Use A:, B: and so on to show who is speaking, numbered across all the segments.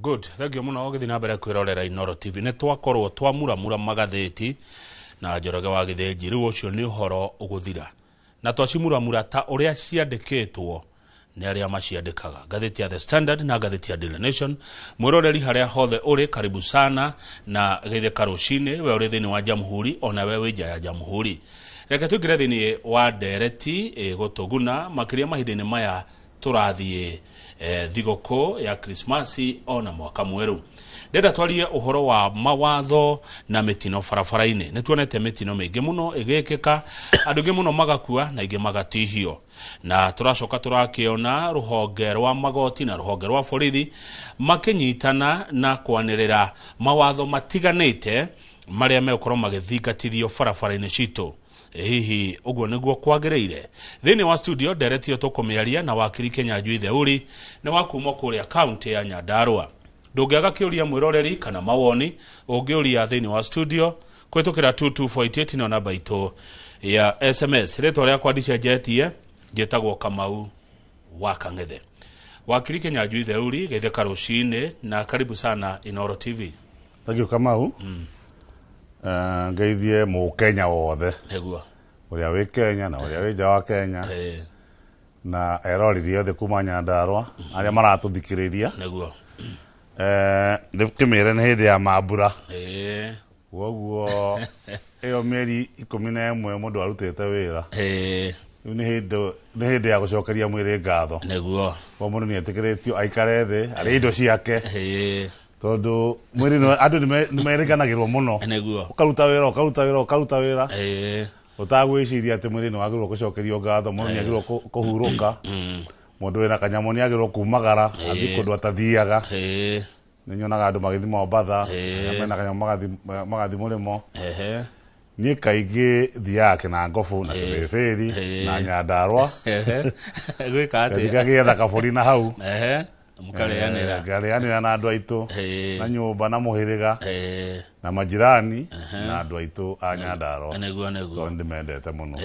A: Good, thank you mũno ũgĩthiĩ na mbere kwĩrorera Inooro TV. Nĩ twakorwo twamuramura magathĩti na Njoroge wa Gĩthĩnji, rĩu ũcio nĩ ũhoro ũgũthira na twacimuramura ta ũrĩa ciandĩkĩtwo nĩ arĩa maciandĩkaga, ngathĩti ya The Standard na ngathĩti ya Daily Nation. Mwĩroreri harĩa hothe ũrĩ, karibu sana na geithĩka rũcinĩ, we ũrĩ thĩinĩ wa Jamhuri ona we wĩ nja ya Jamhuri. Reke tũingĩre thĩinĩ wa ndereti ĩgũtũguna makĩria mahinda-inĩ maya tũrathiĩ thigũkũ ya Krismasi ona mwaka mwerũ. Ndenda twarie ũhoro wa mawatho na mĩtino barabara-inĩ. Nĩ tuonete mĩtino mĩingĩ mũno ĩgĩkĩka, andũ aingĩ mũno magakua na aingĩ magatihio, na tũracoka tũrakĩona rũhonge rwa magoti na rũhonge rwa borithi makĩnyitana na kwanĩrĩra mawatho matiganĩte marĩa megũkorwo magĩthingatithio barabara-inĩ citũ. Hihi ũguo nĩguo kwagĩrĩire? Thĩinĩ wa studio ndereti ĩyo tũkũmĩaria na wakiri Kĩnyanjui Theuri, nĩ wa kuma kũrĩa kaunti ya Nyandarũa. Ndũngĩaga kĩũria mwĩroreri kana mawoni ũngĩũria thĩinĩ wa studio kũhĩtũkĩra 22488, nĩyo namba itũ ya SMS. Rĩtwa rĩakwa ndicenjetie, njĩtagwo Kamau wa Kang'ethe. Wakiri Kĩnyanjui Theuri, geithĩka rũcinĩ na karibu sana Inooro TV.
B: Thank you, Kamau. Ngeithie mũkenya wothe ũrĩa wĩ Kenya na ũrĩa wĩ nja wa Kenya na eroreri othe kuma Nyandarũa arĩa maratũthikĩrĩria. Ndĩkĩmĩre nĩ hĩndĩ ya mambura, koguo ĩyo mĩeri 11 mũndũ arutĩte wĩra, rĩu nĩ hĩndĩ ya gũcokeria mwĩrĩ ngatho. Koguo mũndũ nĩ etĩkĩrĩtio aikare thĩ arĩe indo ciake, tondũ mwĩrĩ andũ nĩ merĩganagĩrwo mũno. Ũkaruta wĩra, ũkaruta wĩra, ũkaruta wĩra ũtagwĩciria atĩ mwĩrĩ nĩ wagĩrĩirwo gũcokerio ngatho. Mũndũ nĩ agĩrĩirwo kũhurũka. Mũndũ wĩna kanyamũ nĩ agĩrĩirwo kumagara athiĩ kũndũ atathiaga. Nĩ nyonaga andũ magĩthiĩ Mombatha, arĩa mena kanyamũ magathiĩ mũrĩmo. Niĩ kaingĩ thiaga Kĩnangobu na Kĩbĩbĩri na Nyandarũa.
A: Gwĩka atĩa?
B: Ngagĩetha kabũri na hau.
A: Mũkarĩanĩra.
B: Ngarĩanĩra na andũ aitũ na nyũmba na mũhĩrĩga na majirani na andũ aitũ a Nyandarũa,
A: Nĩguo.
B: tondũ ndĩmendete mũno.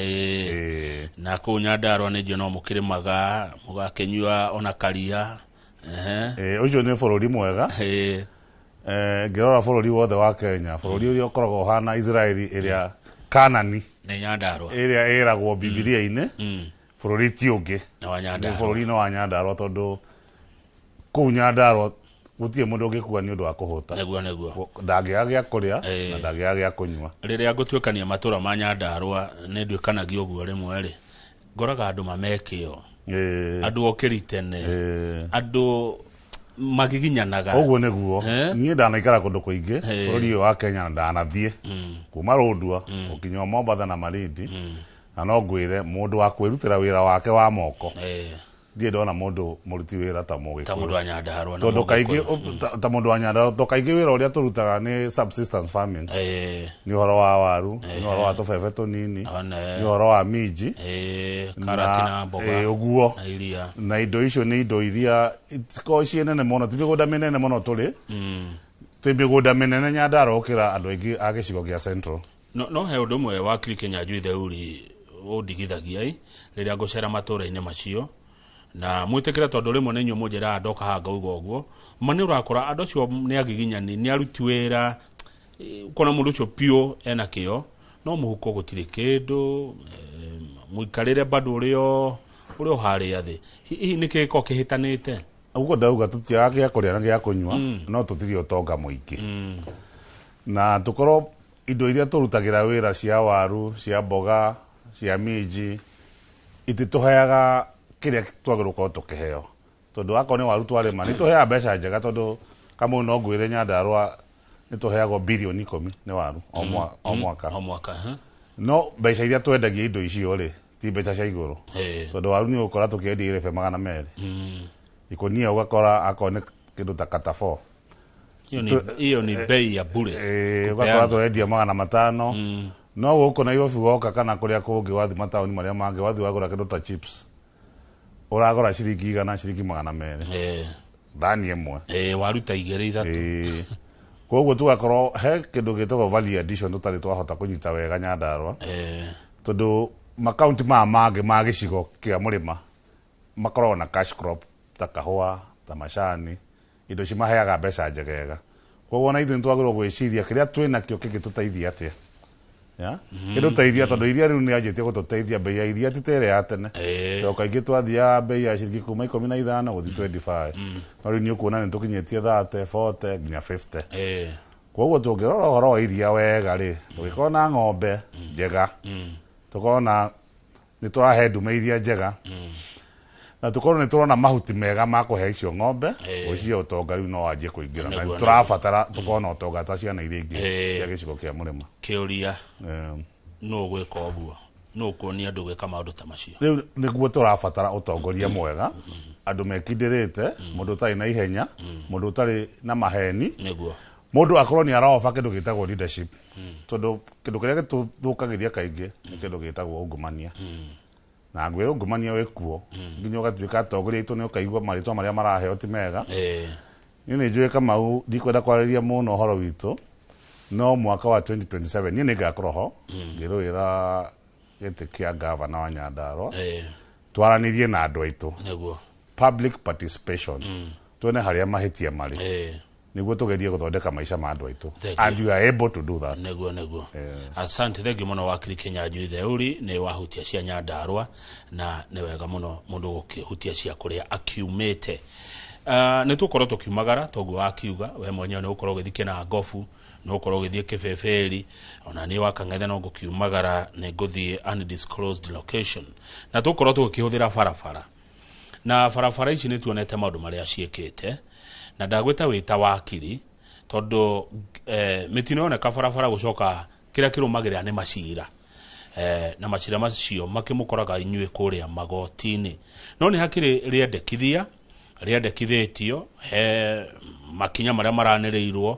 A: Na kũu Nyandarũa nĩ njũĩ no mũkĩrĩmaga mũgakĩnyua ona karia.
B: Ũcio nĩ bũrũri mwega. Ngĩrora bũrũri wothe wa Kenya, bũrũri ũrĩa ũkoragwo ũhana Israeli ĩrĩa Kanani
A: Nĩ Nyandarũa.
B: ĩrĩa ĩragwo Bibilia-inĩ, bũrũri ti ũngĩ
A: Nĩ wa
B: nĩ
A: Nyandarũa.
B: Bũrũri-inĩ wa Nyandarũa, tondũ kũu Nyandarũa gũtirĩ mũndũ ũngĩkua nĩ ũndũ wa kũhũta.
A: Nĩguo.
B: Ndangĩaga gĩa kũrĩa na ndangĩaga gĩa kũnyua.
A: Rĩrĩa ngũtuĩkania matũra ma Nyandarũa, nĩ nduĩkanagia ũguo rĩmwe rĩ, ngoraga andũ mamekĩo, andũ okĩri tene, andũ magiginyanaga.
B: Ũguo nĩguo. Niĩ ndanaikara kũndũ kũingĩ bũrũri ũyũ wa Kenya na ndanathiĩ kuma Rũndua gũkinya Mombatha na Malindi, na no ngwĩre mũndũ wa kwĩrutĩra wĩra wake wa moko, ndirĩ ndona mũndũ mũruti wĩra ta
A: Ta mũndũ
B: Mũgĩkũyũ.
A: Wa Nyandarũa na
B: Tondũ kaingĩ
A: Mũgĩkũyũ.
B: ta mũndũ wa Nyandarũa, tondũ kaingĩ wĩra ũrĩa tũrutaga nĩ subsistence farming, nĩ ũhoro wa waru, nĩ ũhoro wa tũbebe tũnini, nĩ ũhoro wa minji,
A: karati na mboga
B: ũguo
A: na iria.
B: Na indo icio nĩ indo iria itikoragwo ciĩ nene mũno, ti mĩgũnda mĩnene mũno. Tũrĩ twĩ mĩgũnda mĩnene Nyandarũa gũkĩra andũ aingĩ a gĩcigo gĩa Central.
A: No he ũndũ ũmwe, wakiri Kĩnyanjui Theuri, ũndigithagia ĩ rĩrĩa ngũcera matũra-inĩ macio, na mwĩtĩkĩre tondũ rĩmwe nĩ inyuĩ mũnjĩraga ndoka haha ngauga ũguo. Ma nĩ ũrakora andũ acio nĩ agiginyani, nĩ aruti wĩra, ũkona mũndũ ũcio piũ ena kĩo, no mũhuko gũtirĩ kĩndũ, mũikarĩre bado ũrĩa ũharĩa thĩ. Hihi nĩ kĩĩ gĩkoragwo kĩhĩtanĩte?
B: Ũguo ndauga, tũtiaga gĩa kũrĩa na gĩa kũnyua, no tũtirĩ ũtonga mũingĩ, na tũkorwo indo iria tũrutagĩra wĩra cia waru, cia mboga, cia minji ititũheaga kĩrĩa twagĩrĩirwo gũkorwo tũkĩheo, tondũ akorwo nĩ waru twarĩma nĩ tũheaga mbeca njega, tondũ kamau no ngwĩre Nyandarũa nĩ tũheagwo birioni 10 nĩ waru o mwaka.
A: O mwaka, ha?
B: No mbeca iria twendagia indo icio rĩ, ti mbeca cia igũrũ, tondũ waru nĩ ũgũkora tũkĩendia irebe 200 ikũnia, ũgakora akorwo nĩ kĩndũ ta kata 4.
A: Hiyo ni bei ya bure.
B: Ũgakora tũrendia 500, no gũkũ Nairobi woka kana kũrĩa kũngĩ wathiĩ mataũni marĩa mangĩ, wathiĩ wagũra kĩndũ ta chips ũragũra ciringi 100, ciringi 200, thani ĩmwe.
A: Waruta igĩrĩ ithatũ.
B: Koguo tugakorwo he kĩndũ gĩtagwo value addition tũtarĩ twahota kũnyita wega Nyandarũa, tondũ makaunti maya mangĩ ma gĩcigo kĩa mũrĩma makoragwo na cash crop ta kahũa, ta macani. Indo cimaheaga mbeca njegega. Koguo na ithuĩ nĩtwagĩrĩirwo gwĩciria kĩrĩa twĩnakĩo kĩngĩtũteithia atĩa. Ya? Kĩndũteithia tondũ iria rĩu nĩanjĩtie gũtũteithia, bei ya iria ti ta ĩrĩa ya tene. Tondũ kaingĩ twathiaga bei ya ciringi kuma 15 gũthiĩ 25. No rĩu nĩ ũkuona nĩ tũkinyĩtie 30, 40 nginya 50. Koguo tũngĩrora ũhoro wa iria wega rĩ, tũngĩkorwo na ng'ombe njega, tũkorwo na nĩ tũrahe ndume iria njega, na tũkorwo nĩ tũrona mahuti mega ma kũhe icio ng'ombe, ngwĩciria ũtonga rĩu no wanjie kũingĩra. Na tũrabatara tũkorwo na ũtonga ta ciana iria ingĩ cia gĩcigo kĩa mũrĩma.
A: Kĩũria, nũ ũgwĩka ũguo? Nũ ũkuonia andũ gwĩka maũndũ ta macio?
B: Rĩu nĩguo tũrabatara ũtongoria mwega, andũ mekindĩrĩte, mũndũ ũtarĩ na ihenya, mũndũ ũtarĩ na maheni.
A: Nĩguo.
B: Mũndũ akorwo nĩ aroba kĩndũ gĩtagwo leadership. Tondũ kĩndũ kĩrĩa gĩtũthũkagĩria kaingĩ nĩ kĩndũ gĩtagwo ungumania. Na ngwĩra ungumania wĩ kuo, nginya ũgatuĩka atongoria aitũ nĩ ũkaigua marĩtwa marĩa maraheo ti mega. Niĩ nĩ njũĩ Kamau, ndikwenda kwarĩria mũno ũhoro witũ, no mwaka wa 2027 niĩ nĩ ngakorwo ho ngĩrũĩra gĩtĩ kĩa gavana wa Nyandarua. Twaranĩrie na andũ aitũ.
A: Nĩguo.
B: Public participation. Tuone harĩa mahĩtia marĩ. Nĩguo tũgerie gũthondeka maica ma andũ aitũ. And you are able to do that.
A: Nĩguo, nĩguo. Asante, thengiũ mũno wakiri Kĩnyanjui Theuri, nĩ wahutia cia Nyandarua na nĩ wega mũno mũndũ gũkĩhutia cia kũrĩa akiumĩte. Nĩ tũkorwo tũkiumagara toguo wakiuga, we mwenyewe nĩ ũgũkorwo ũgĩthiĩ Kĩnangobu, nĩ ũgũkorwo ũgĩthiĩ Kĩbĩbĩri, ona niĩ wa Kang'ethe no ngũkiumagara, nĩ ngũthiĩ undisclosed location. Na tũgũkorwo tũgĩkĩhũthĩra barabara. Na barabara ici nĩ tuonete maũndũ marĩa ciĩkĩte, na ndagwĩta wĩta wakiri, tondũ mĩtino yoneka barabara gũcoka kĩrĩa kĩrũmagĩrĩra nĩ macira. Na macira macio makĩmũkoraga inyuĩ kũrĩa magoti-inĩ. No nĩ hakĩrĩ rĩendekithia, rĩendekithĩtio, he makinya marĩa maranĩrĩirwo,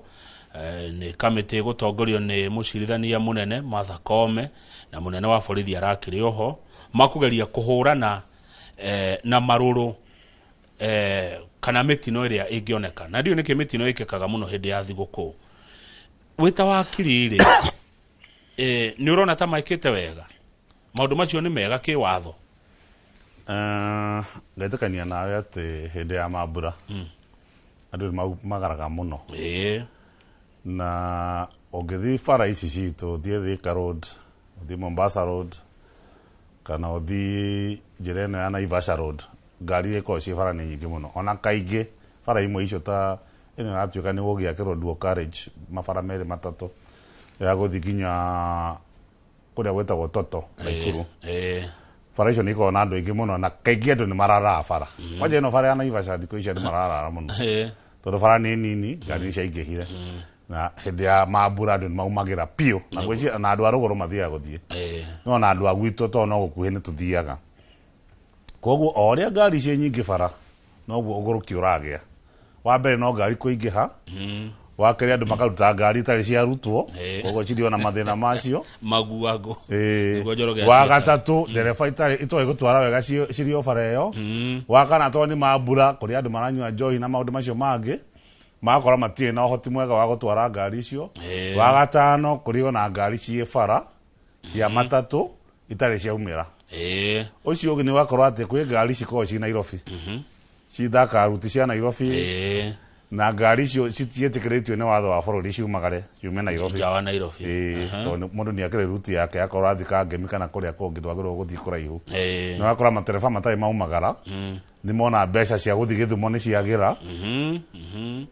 A: nĩ kamĩtĩ ĩgũtongorio nĩ mũcirithania mũnene Martha Koome na mũnene wa borithi arakĩrĩ oho, makũgeria kũhũrana na marũrũ kana mĩtino ĩrĩa ĩngĩoneka. Na ndiũĩ nĩkĩ mĩtino ĩkĩkaga mũno hĩndĩ ya thigũkũ. Wĩta wakiri rĩ, nĩ ũrona ta mekĩte wega? Maũndũ macio nĩ mega kĩwatho?
B: Ngetĩkania nawe atĩ hĩndĩ ya mambura, andũ nĩ magaraga mũno. Na ũngĩthiĩ bara ici citũ, ũthiĩ Thika Road, ũthiĩ Mombasa Road, kana ũthiĩ njĩra ĩno ya Naivasha Road, ngari ikoragwo ciĩ bara nĩ nyingĩ mũno. Ona kaingĩ bara imwe icio ta ĩno ĩratuĩka nĩ gũgĩakĩrwo dual carriage, mabara merĩ matatũ, ya gũthiĩ nginya kũrĩa gwĩtagwo Toto, Naikuru. Bara icio nĩ ikoragwo na andũ aingĩ mũno, na kaingĩ andũ nĩ mararaga bara. Kwanja ĩno bara ya Naivasha thikũ ici andũ mararara mũno. Tondũ bara nĩ nini, ngari nĩ ciaingĩhire. Na hĩndĩ ya mambura andũ nĩ maumagĩra biũ. Na ngwĩciria na andũ a rũgũrũ mathiaga gũthiĩ. No na andũ a gwitũ tondũ no gũkuhĩ nĩ tũthiaga. Koguo o ũrĩa ngari ciĩ nyingĩ bara, noguo ũgũrũki ũragĩa. Wa mbere no ngari kũingĩha, wa kerĩ andũ makaruta ngari itarĩ ciarutwo, koguo cirĩ ona mathĩna macio.
A: Maguago. Nĩguo Njoroge
B: Wa aciĩtaga. gatatũ, ndereba itoĩ gũtwara wega cirĩ o bara ĩyo. Wa kana tondũ nĩ mambura, kũrĩ andũ maranyua njohi na maũndũ macio mangĩ, magakorwo matirĩ na ũhoti mwega wa gũtwara ngari icio. Wa gatano, kũrĩ ona ngari ciĩ bara cia matatũ itarĩ ciaumĩra. Ũcio ũngĩ nĩ ũgakorwo atĩ kwĩ ngari cikoragwo ciĩ Nairobi. Cithakaga ruti cia Nairobi. Na ngari icio citiĩtĩkĩrĩtio nĩ watho wa bũrũri ciumagare, ciume Nairobi.
A: Nja wa Nairobi.
B: Tondũ mũndũ nĩ akĩrĩ ruti yake, akorwo athiĩ Kangemi kana kũrĩa kũngĩ ndwagĩrĩirwo gũthiĩ kũraihu. Na ũgakora matereba matarĩ maumagara, nĩ mona mbeca cia gũthiĩ Gĩthumo nĩ ciagĩra,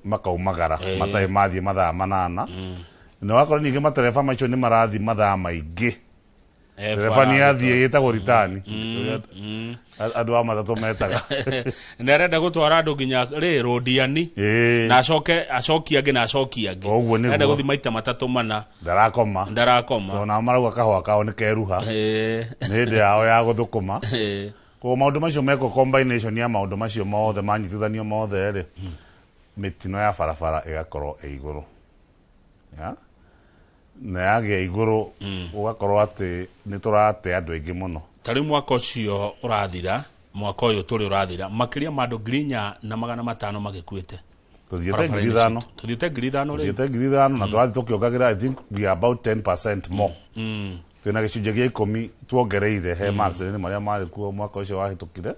B: makaumagara, matarĩ mathiĩ mathaa 8. Na ũgakora ningĩ matereba macio nĩ marathiĩ mathaa maingĩ. Ndereba nĩ athiĩ ĩtagwo ritani. Andũ a matatũ metaga.
A: Nĩ arenda gũtwara andũ nginya rĩ rũndiani. Na acoke acokie angĩ na acokie angĩ.
B: Ũguo nĩguo.
A: Arenda gũthiĩ maita matatũ mana.
B: Ndarakoma.
A: Ndarakoma.
B: Tondũ nao marauga kahũa kao nĩ keruha. Nĩ hĩndĩ yao ya gũthũkũma. Koguo maũndũ macio mekwo combination ya maũndũ macio mothe manyitithanio mothe rĩ, mĩtino ya barabara ĩgakorwo ĩ igũrũ. Ya? Na yagĩa igũrũ, ũgakorwo atĩ nĩ tũrate andũ aingĩ mũno.
A: Ta rĩu mwaka ũcio ũrathira, mwaka ũyũ tũrĩ ũrathira, makĩria ma andũ ngiri inya na magana matano magĩkuĩte.
B: Tũthiĩte ngiri ithano.
A: Tũthiĩte ngiri ithano rĩu.
B: Tũthiĩte ngiri ithano na tũrathiĩ tũkĩongagĩrĩra, I think we are about 10% more. Twĩna gĩcunjĩ gĩa ikũmi tuongereire he ma accident marĩa marĩ kuo mwaka ũcio wahĩtũkire.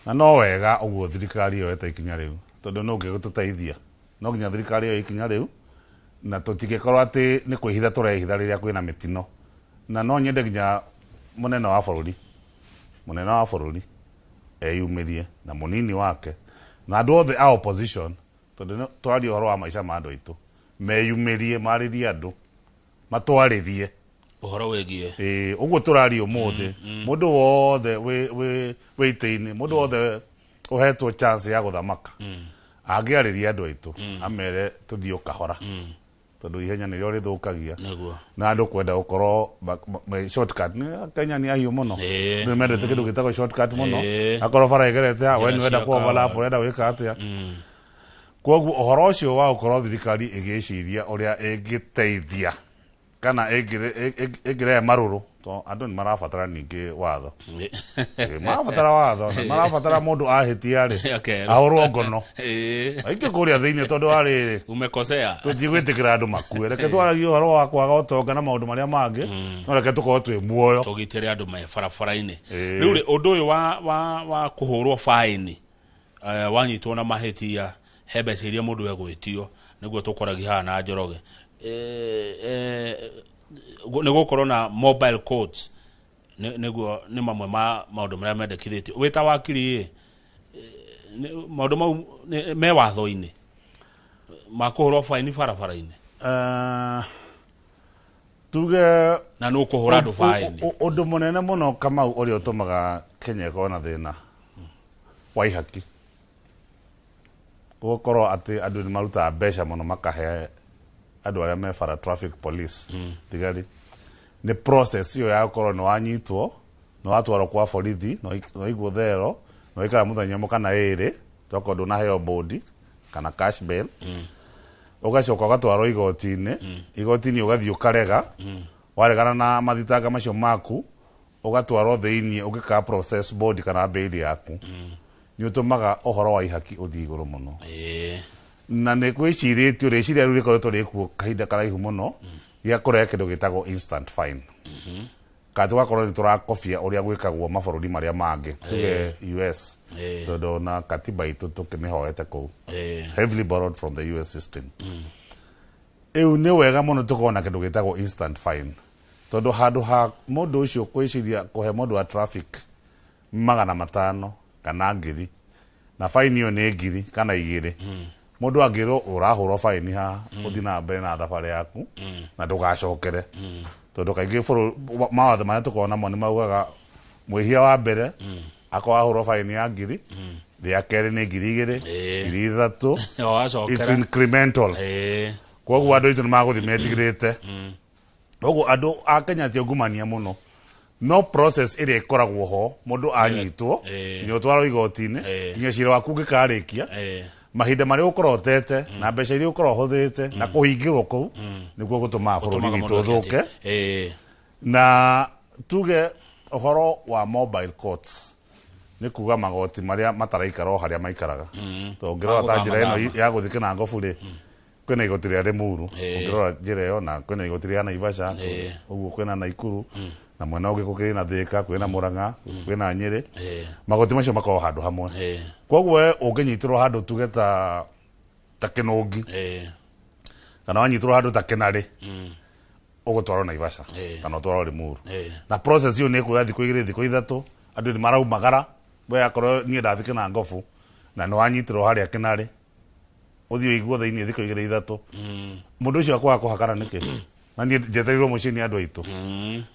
B: Na no wega ũguo thirikari yoete ikinya rĩu. Tondũ no ũngĩgũtũteithia. No nginya thirikari yoe ikinya rĩu na tũtingĩkorwo atĩ nĩ kwĩhitha tũrehitha rĩrĩa kwĩna mĩtino. Na no nyende nginya mũnene wa bũrũri, mũnene wa bũrũri eyumĩrie na mũnini wake na andũ othe a opposition, tondũ twaria ũhoro wa maica ma andũ aitũ, meyumĩrie, marĩrie andũ, matwarĩrie
A: ũhoro wĩgiĩ
B: ĩĩ ũguo tũraria ũmũthĩ. Mũndũ wothe wĩ wĩ wĩ itĩ-inĩ, mũndũ wothe ũhetwo chance ya gũthamaka, angĩarĩria andũ aitũ, amere tũthiĩ o kahora, tondũ ihenya nĩrĩo rĩthũkagia.
A: Nĩguo.
B: Na andũ kwenda gũkorwo shortcut, nĩ Kenya nĩ ahiũ mũno. Nĩ mendete kĩndũ gĩtagwo shortcut mũno. Akorwo bara ĩgerete haha, we
A: Njĩra
B: nĩ ũrenda
A: cia
B: kũ overlap,
A: kawa.
B: ũrenda gwĩka atĩa. Koguo ũhoro ũcio wa gũkorwo thirikari ĩgĩciria ũrĩa ĩngĩteithia kana ĩngĩrehe marũrũ, to andũ nĩ marabatara ningĩ watho. Marabatara watho, na marabatara mũndũ ahĩtia rĩ,
A: Akerwo.
B: ahũrwo ngono.
A: Ĩĩ.
B: Aingĩ kũrĩa thĩinĩ, tondũ wa rĩrĩ,
A: umekosea,
B: tũtigwĩtĩkĩra andũ makue. Reke twaragie ũhoro wa kwaga ũtonga na maũndũ marĩa mangĩ, no reke tũkorwo twĩ muoyo,
A: tũgitĩre andũ me barabara-inĩ.
B: Ĩĩ.
A: Rĩu rĩ, ũndũ ũyũ wa kũhũrwo baĩni, wanyitwo na mahĩtia, he mbeca iria mũndũ egwĩtio, nĩguo tũkoragia haha na Njoroge, nĩ gũkorwo na mobile courts, nĩguo nĩ mamwe ma maũndũ marĩa mendekithĩtio. Wĩ ta wakiri ĩ, maũndũ mau me watho-inĩ ma kũhũrwo baĩni barabara-inĩ?
B: Tuge
A: Na nũ ũkũhũra andũ baĩni?
B: Ũndũ mũnene mũno, Kamau, ũrĩa ũtũmaga Kenya ĩkorwo na thĩna wa ihaki, gũkorwo atĩ andũ nĩ marutaga mbeca mũno makahe andũ arĩa me bara, traffic police, thigari, nĩ process ĩyo ya gũkorwo nĩ wanyitwo, nĩ watwarwo kwa borithi, nĩ waigwo thero, nĩ waikara mũthenya ũmwe kana ĩrĩ, tokorwo ndũnaheo bond kana cash bail, ũgacoka ũgatwarwo igoti-inĩ. Igoti-inĩ ũgathiĩ ũkarega, waregana na mathitanga macio maku, ũgatwarwo thĩinĩ ũngĩka process bond kana bail yaku. Nĩ ũtũmaga ũhoro wa ihaki ũthiĩ igũrũ mũno. Na nĩ gwĩcirĩtio, rĩciria rĩu rĩkoretwo rĩkuo kahinda karaihu mũno, gĩa kũrehe kĩndũ gĩtagwo instant fine, kana tũgakorwo nĩ tũrakobia ũrĩa gwĩkagwo mabũrũri marĩa mangĩ, tuge US, tondũ na katiba itũ tũkĩmĩhoete kũu. It's heavily borrowed from the US system. Rĩu nĩ wega mũno tũkorwo na kĩndũ gĩtagwo instant fine, tondũ handũ ha mũndũ ũcio kwĩciria kũhe mũndũ wa traffic 500 kana 1,000, na faini ĩyo nĩ 1,000 kana 2,000, mũndũ angĩrwo ũrahũrwo faini haha, ũthiĩ na mbere na thabarĩ yaku na ndũgacokere, tondũ kaingĩ mawatho marĩa tũkoragwo namo nĩ maugaga mwĩhia wa mbere akorwo ahũrwo faini ya 1,000, rĩa kerĩ nĩ 2,000, 3,000.
A: O
B: It's
A: wacokera.
B: incremental. Koguo andũ aitũ nĩ magũthiĩ metigĩrĩte. Koguo andũ a Kenya ti ungumania mũno, no process ĩrĩa ĩkoragwo ho mũndũ anyitwo nginya ũtwarwo igoti-inĩ, nginya cira waku ũngĩkarĩkia, mahinda marĩa ũgũkorwo ũtete na mbeca iria ũgũkorwo ũhũthĩrĩte na kũhingĩrwo kũu, nĩkuo gũtũmaga bũrũri
A: Gũtũmaga
B: witũ
A: mũndũ
B: ũthũke. Na tuge ũhoro wa mobile courts nĩ kuga magoti marĩa mataraikara o harĩa maikaraga, tondũ ũngĩrora ta njĩra ĩno
A: Magũthama.
B: ya gũthiĩ Kĩnangobu rĩ, kwĩna igoti rĩa Limuru. Ũngĩrora njĩra ĩyo, na kwĩna igoti rĩa Naivasha ũguo, kwĩna Naikuru, na mwena ũngĩ gũkĩrĩ na Thĩka, kwĩna Murang'a, kwĩna Nyĩrĩ. Magoti macio makoragwo handũ hamwe. Koguo we ũngĩnyitĩrwo handũ tuge ta Kĩnũngi, kana wanyitĩrwo handũ ta Kĩnarĩ, ũgũtwarwo Naivasha kana ũtwarwo Limuru, na process ĩyo nĩ ĩkuoya thikũ 2, thikũ 3. Andũ nĩ maraumagara. We akorwo niĩ ndathiĩ Kĩnangobu na nĩ wanyitĩrwo harĩa Kĩnarĩ, ũthiĩ ũiguo thĩinĩ thikũ 2 3, mũndũ ũcio akwaga kũhakana nĩkĩ? Na niĩ njetereirwo mũciĩ nĩ andũ aitũ.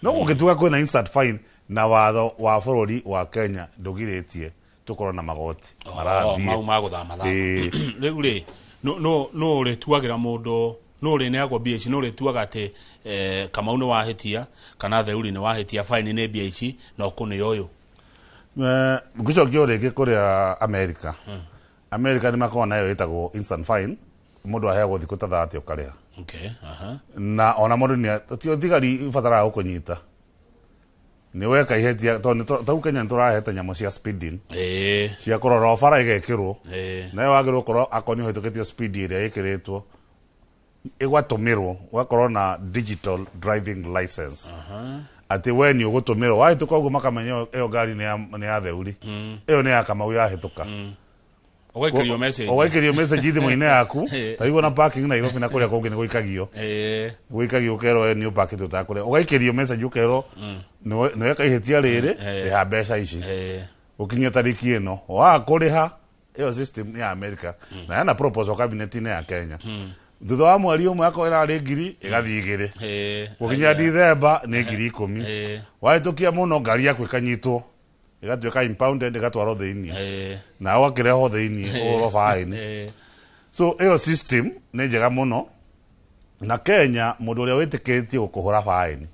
B: No gũngĩtuĩka kwĩna instant fine, na watho wa bũrũri wa Kenya ndũgirĩtie tũkorwo na magoti marathiĩ
A: mau ma gũthama thama. Rĩu rĩ, nũ ũrĩtuagĩra mũndũ? Nũ ũrĩneagwo mbia ici? Nũ ũrĩtuaga atĩ Kamau nĩ wahĩtia kana Theuri nĩ wahĩtia, baini nĩ mbia ici na ũkũnĩ ũyũ?
B: Ngũcokia o rĩngĩ kũrĩa America. America nĩ makoragwo nayo ĩtagwo instant fine, mũndũ aheagwo thikũ ta 30 ũkarĩha.
A: Okay aha
B: Na ona mũndũ nĩ tio thigari ibataraga gũkũnyita nĩ weka ihĩtia, tondũ tau Kenya nĩ tũrahete nyamũ cia speeding, cia kũrora o bara ĩgekĩrwo, nayo wagĩrĩirwo gũkorwo akorwo nĩ ũhĩtũkĩtio speed ĩrĩa ĩkĩrĩtwo, ĩgatũmĩrwo, ũgakorwo na digital driving license, atĩ we nĩ ũgũtũmĩrwo wahĩtũka ũguo, makamenya ĩyo ngari nĩ ya Theuri, ĩyo nĩ ya Kamau yahĩtũka.
A: Ũgaikĩrio message.
B: Ũgaikĩrio message thimũ-inĩ yaku. Ta rĩu ona parking Nairobi na kũrĩa kũngĩ nĩ gũikagio. Gũikagio ũkerwo we nĩ ũpakĩte ũtakũrĩa. Ũgaikĩrio message ũkerwo nĩ weka ihĩtia rĩrĩ, rĩha mbeca ici. Ũkinyie tarĩki ĩno. Waga kũrĩha, ĩyo system nĩ ya America. Na yana proposal cabinet-inĩ ya Kenya. Thutha wa mweri ũmwe akorwo ĩrarĩ ngiri, ĩgathiĩ igĩrĩ. Gũkinya Dithemba nĩ 10,000. Wahĩtũkia mũno ngari yaku ĩkanyitwo. Ĩgatuĩka impounded ĩgatwarwo thĩinĩ. Na ũgakĩrehwo thĩinĩ ũhũrwo baĩni. So ĩyo system nĩ njega mũno. Na Kenya mũndũ ũrĩa wĩtĩkĩrĩtio gũkũhũra baĩni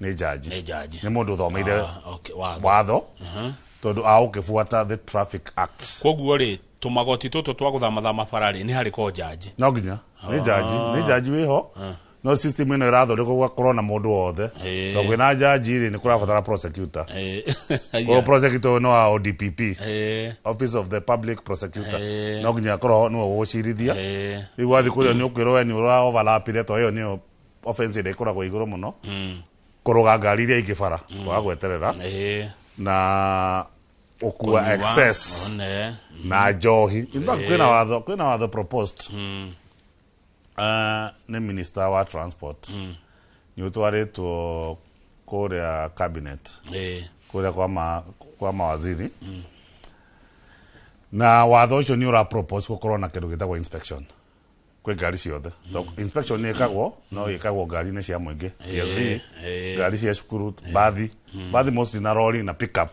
B: nĩ jaji.
A: Nĩ jaji.
B: Nĩ mũndũ ũthomeire
A: Ah, okay, watho.
B: Watho. Tondũ agũkĩbuata the Traffic Act.
A: Koguo rĩ, tũmagoti tũtũ twa gũthamathama bara rĩ, nĩ harĩ ko jaji.
B: No nginya. Nĩ jaji, nĩ jaji wĩho. No system ĩno ĩrathondekwo gũgakorwo na mũndũ wothe. Tondũ kwĩna jaji rĩ, nĩ kũrabatara prosecutor. Koguo prosecutor ũyũ nĩ wa ODPP. Office of the Public Prosecutor. No nginya akorwo nĩwe ũgũcirithia. Rĩu wathiĩ kũrĩa nĩ ũkwĩrwo we nĩ ũra overlapire tondũ ĩyo nĩyo offense ĩrĩa ĩkoragwo igũrũ mũno. Kũrũga ngari iria ingĩ bara, kwaga gweterera. Na ũkua
A: Kũnyua,
B: excess
A: one.
B: Na njohi. In fact, kwĩna watho proposed. Nĩ minister wa transport. Nĩ ũtwarĩtwo kũrĩa cabinet. Kũrĩa kwa mawaziri. Na watho ũcio nĩ ũra propose gũkorwo na kĩndũ gĩtagwo inspection. Kwĩ ngari ciothe. Inspection nĩ ĩkagwo, no ĩkagwo ngari-inĩ cia mũingĩ. PSV, ngari cia cukuru, bathi. Bathi mostly na lori na pickup.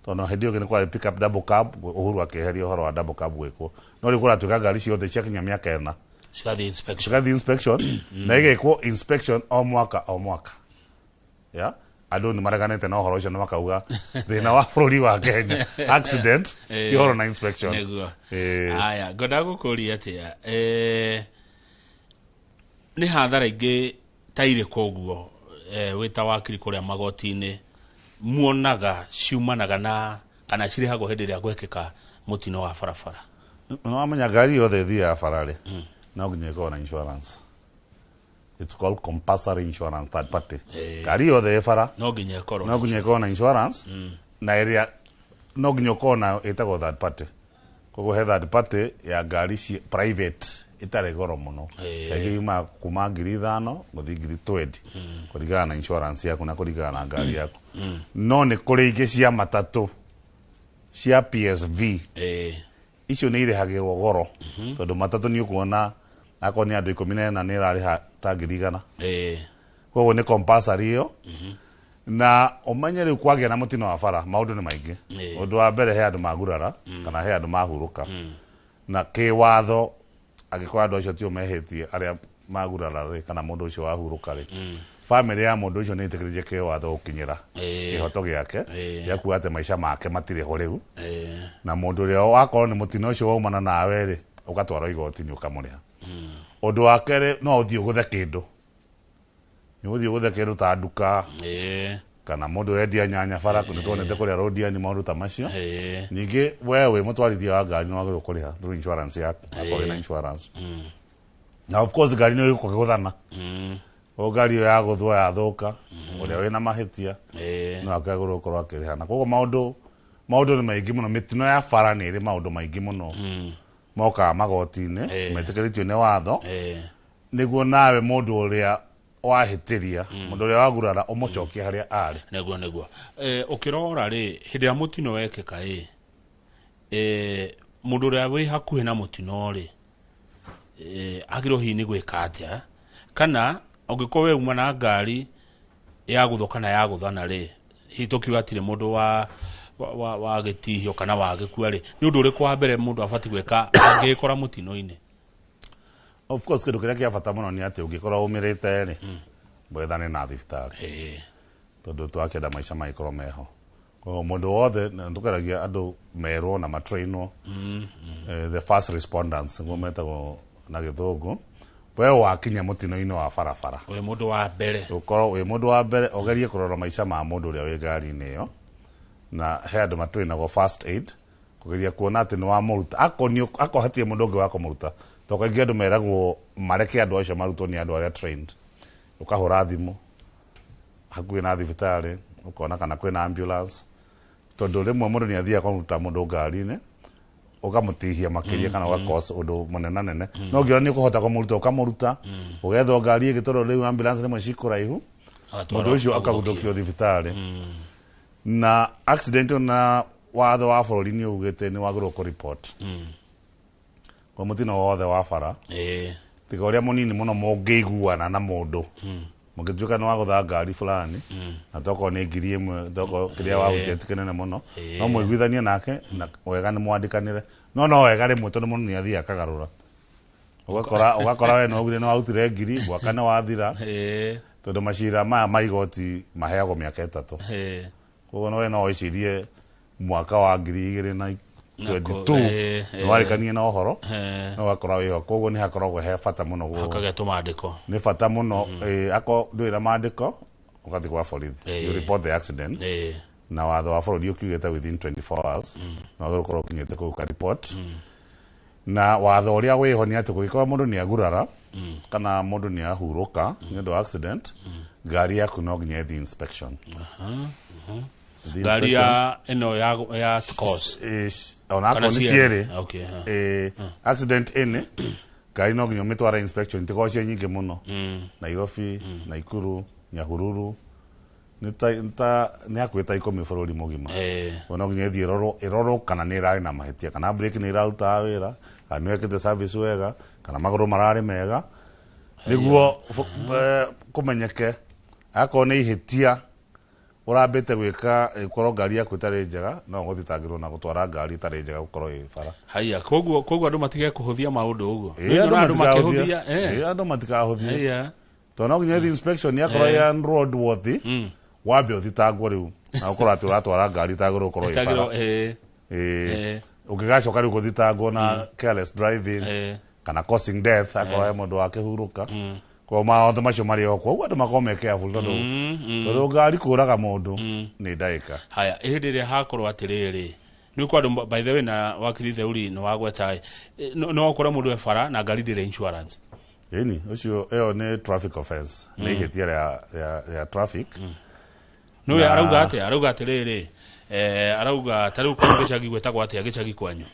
B: Tondũ hĩndĩ ĩyo ĩngĩ nĩ kwarĩ pickup double cab, Uhuru akĩeheria ũhoro wa double cab gwĩkwo. No rĩu kũratuĩka ngari ciothe ciakinya mĩaka ĩna.
A: Cigathiĩ inspection.
B: Cigathiĩ inspection, na ĩgekwo inspection o mwaka o mwaka. Yeah? Andũ nĩ mareganĩte na ũhoro ũcio na makauga thĩna wa bũrũri wa Kenya accident ti ũhoro na inspection.
A: Nĩguo. Aya, ngwenda gũkũria atĩa, nĩ hathara ingĩ ta irĩkũ ũguo, wĩ ta wakiri kũrĩa magoti-inĩ muonaga ciumanaga na kana cirĩhagwo hĩndĩ ĩrĩa gwekĩka mũtino wa barabara?
B: Nĩ wamenya ngari yothe ĩthiaga bara rĩ, no nginya ĩkorwo na insurance. It's called compulsory insurance third party. Ngari yothe ĩ bara
A: no nginya ĩkorwo
B: no nginya ĩkorwo na insurance, na ĩrĩa no nginya ũkorwo nayo ĩtagwo third party. Koguo he third party ya ngari private ĩtarĩ goro mũno. Kaingĩ yumaga kuma 5,000 gũthiĩ 20,000 kũringana na insurance yaku na kũringana na ngari yaku. No nĩ kũrĩ ingĩ cia matatũ cia PSV. Icio nĩ irĩhagĩrwo goro tondũ matatũ nĩ ũkuona akorwo nĩ andũ 14 nĩ ĩrarĩha ta 100,000. Koguo nĩ compulsory ĩyo. Na ũmenye rĩu kwagĩa na mũtino wa bara maũndũ nĩ maingĩ. Ũndũ wa mbere he andũ magurara kana he andũ mahurũka. Na kĩwatho angĩkorwo andũ acio tio mehĩtie arĩa magurara rĩ kana mũndũ ũcio wahurũka rĩ, family ya mũndũ ũcio nĩ ĩtĩkĩrĩtie kĩwatho gũkinyĩra kĩhoto gĩake gĩa kuga atĩ maica make matirĩ ho rĩu. Na mũndũ ũrĩa wakorwo nĩ mũtino ũcio waumana nawe rĩ, ũgatwarwo igoti-inĩ ũkamũrĩha. Ũndũ wa kerĩ no ũthiĩ ũgũthe kĩndũ. Nĩ ũthiĩ ũgũthe kĩndũ ta nduka. Kana mũndũ ũrendia nyanya bara, nĩ tuonete kũrĩa Rũndiani maũndũ ta macio. Ningĩ we wĩ mũtwarithia wa ngari nĩ wagĩrĩirwo kũrĩha through insurance yaku, akorwo wĩna insurance. Na of course ngari nĩ ĩgũka gũthana. O ngari ĩyo yagũthwo yathũka, ũrĩa wĩna mahĩtia, no akagĩrĩirwo gũkorwo akĩrĩha. Na koguo maũndũ nĩ maingĩ mũno. Mĩtino ya bara nĩ ĩrĩ maũndũ maingĩ mũno. Mokaga magoti-inĩ, metĩkĩrĩtio nĩ watho. Nĩguo nawe mũndũ ũrĩa wahĩtĩria, mũndũ ũrĩa wagurara ũmũcokie harĩa arĩ.
A: Nĩguo, nĩguo. Ũkĩrora rĩ, hĩndĩ ĩrĩa mũtino wekĩka ĩ, mũndũ ũrĩa wĩ hakuhĩ na mũtino rĩ, agĩrĩirwo hihi nĩ gwĩka atĩa? Kana ũngĩkorwo we uma na ngari ya gũthwo kana ya gũthana rĩ, hihi tũkiuga hatirĩ mũndũ wa gĩtihio kana wa gĩkua rĩ, nĩ ũndũ ũrĩkũ wa mbere mũndũ abatiĩ gwĩka angĩkora mũtino-inĩ?
B: Of course kĩndũ kĩrĩa kĩa bata mũno nĩ atĩ ũngĩkorwo ũmĩrĩte rĩ, wethane na thibitarĩ. Tondũ twakĩenda maica magĩkorwo meho. Koguo mũndũ wothe, na tũgeragia andũ merwo na matrainwo, the first responders nĩguo metagwo na gĩthũngũ. We wakinya mũtino-inĩ wa barabara,
A: wĩ mũndũ wa mbere,
B: ũkorwo wĩ mũndũ wa mbere, ũgerie kũrora maica ma mũndũ ũrĩa wĩ ngari-inĩ ĩyo. Na he andũ matrainagwo first aid, kũgeria kuona atĩ nĩ wamũruta. Akorwo hatirĩ mũndũ ũngĩ wa kũmũruta, tondũ kaingĩ andũ meragwo mareke andũ acio marutwo nĩ andũ arĩa trained. Ũkahũra thimũ hakuhĩ na thibitarĩ, ũkona kana kwĩna ambulance, tondũ rĩmwe mũndũ nĩ athiaga kũruta mũndũ ngari-inĩ, Ũkamũtihia makĩria kana ũgacause ũndũ mũnenanene. No ũngĩona nĩ ũkũhota kũmũruta, ũkamũruta, ũgethwo ngari ĩngĩ, tondũ rĩu ambulance rĩmwe cikũraihu. Mũndũ ũcio akaguthũkio thibitarĩ. Na accident, na watho wa bũrũri nĩ ugĩte nĩ wagĩrĩirwo kũ-report kwa mũtino wothe wa bara, tiga ũrĩa mũnini mũno mũngĩiguana na mũndũ, mũngĩtuĩka nĩ wagũtha ngari fulani na tokorwo nĩ 1,000, tokorwo kĩrĩa wahutia ti kĩnene mũno, no mũiguithanie nake na wega nĩ mwandĩkanĩre. No wega rĩmwe, tondũ mũndũ nĩ athiĩ akagarũra, ũgakora we no ugire nĩ warutire 1,000, mwaka nĩ wathira, tondũ macira maya ma igoti maheagwo mĩaka 3. Koguo no we no wĩcirie mwaka wa 2022 nĩ warĩkanie na ũhoro, no ũgakora wĩho. Koguo nĩ hakoragwo he bata mũno
A: hakagĩa tũmandĩko.
B: Nĩ bata mũno. Akorwo ndũrĩ na mandĩko, ũgathiĩ kwa borithi, you report the accident. Na watho wa bũrũri ũkiugĩte within 24 hours no wagĩrĩirwo gũkorwo ũkinyĩte kũu ka report. Na watho ũrĩa wĩho nĩ atĩ kũngĩkorwo mũndũ nĩ agurara kana mũndũ nĩ ahurũka nĩ ũndũ wa accident, ngari yaku no nginya ĩthiĩ inspection. Ĩthiĩ
A: Ngari
B: inspection.
A: Ya ĩno ya course?
B: Onakorwo nĩ cierĩ.
A: Okay, ha.
B: Accident ĩnĩ ngari no nginya ũmĩtware inspection, tikorwo ciĩ nyingĩ mũno, Nairobi, Naikuru, Nyahururu, nĩ hakuhĩ ta 10 bũrũri mũgima. Koguo no nginya ĩthiĩ ĩrorwo kana nĩ ĩrarĩ na mahĩtia, kana brake nĩ ĩrarutaga wĩra, kana nĩ wekĩte service wega, kana magũrũ mararĩ mega, nĩguo kũmenyeke akorwo nĩ ihĩtia ũrambĩte gwĩka. Ĩkorwo ngari yaku ĩtarĩ njega, no ũgũthitangĩrwo na gũtwara ngari ĩtarĩ njega gũkorwo ĩ bara.
A: Haya, koguo andũ matige kũhũthia maũndũ ũguo.
B: Ĩĩ,
A: Nĩ
B: andũ
A: nyonaga andũ
B: matikahũthie.
A: makĩhũthia.
B: Ĩĩ, andũ matikahũthie, tondũ no nginya ĩthiĩ inspection. Yakorwo ya roadworthy, wambe ũthitangwo rĩu na ũkorwo atĩ ũratwara ngari ĩtagĩrĩirwo gũkorwo ĩ bara.
A: Ĩtagĩrwo,
B: Ĩĩ. Ũngĩgacoka rĩu gũthitangwo na careless driving kana causing death, akorwo he mũndũ wakĩhurũka. Koguo mawatho macio marĩ o kuo, ũguo andũ makorwo me careful, tondũ ngari kũraga mũndũ nĩ ndagĩka.
A: Haya, hĩndĩ ĩrĩa hakorwo atĩrĩrĩ, nĩ kwa andũ, by the way, na wakiri Theuri nĩ wagweta, no ũkore mũndũ e bara na ngari ndĩrĩ insurance.
B: Ĩni, ũcio ĩyo nĩ traffic offense, nĩ ihĩtia rĩa traffic.
A: Nĩwe arauga atĩa? Arauga atĩrĩrĩ, arauga ta rĩu kwanyu gĩcagi gwĩtagwo atĩa, gĩcagi kwanyu?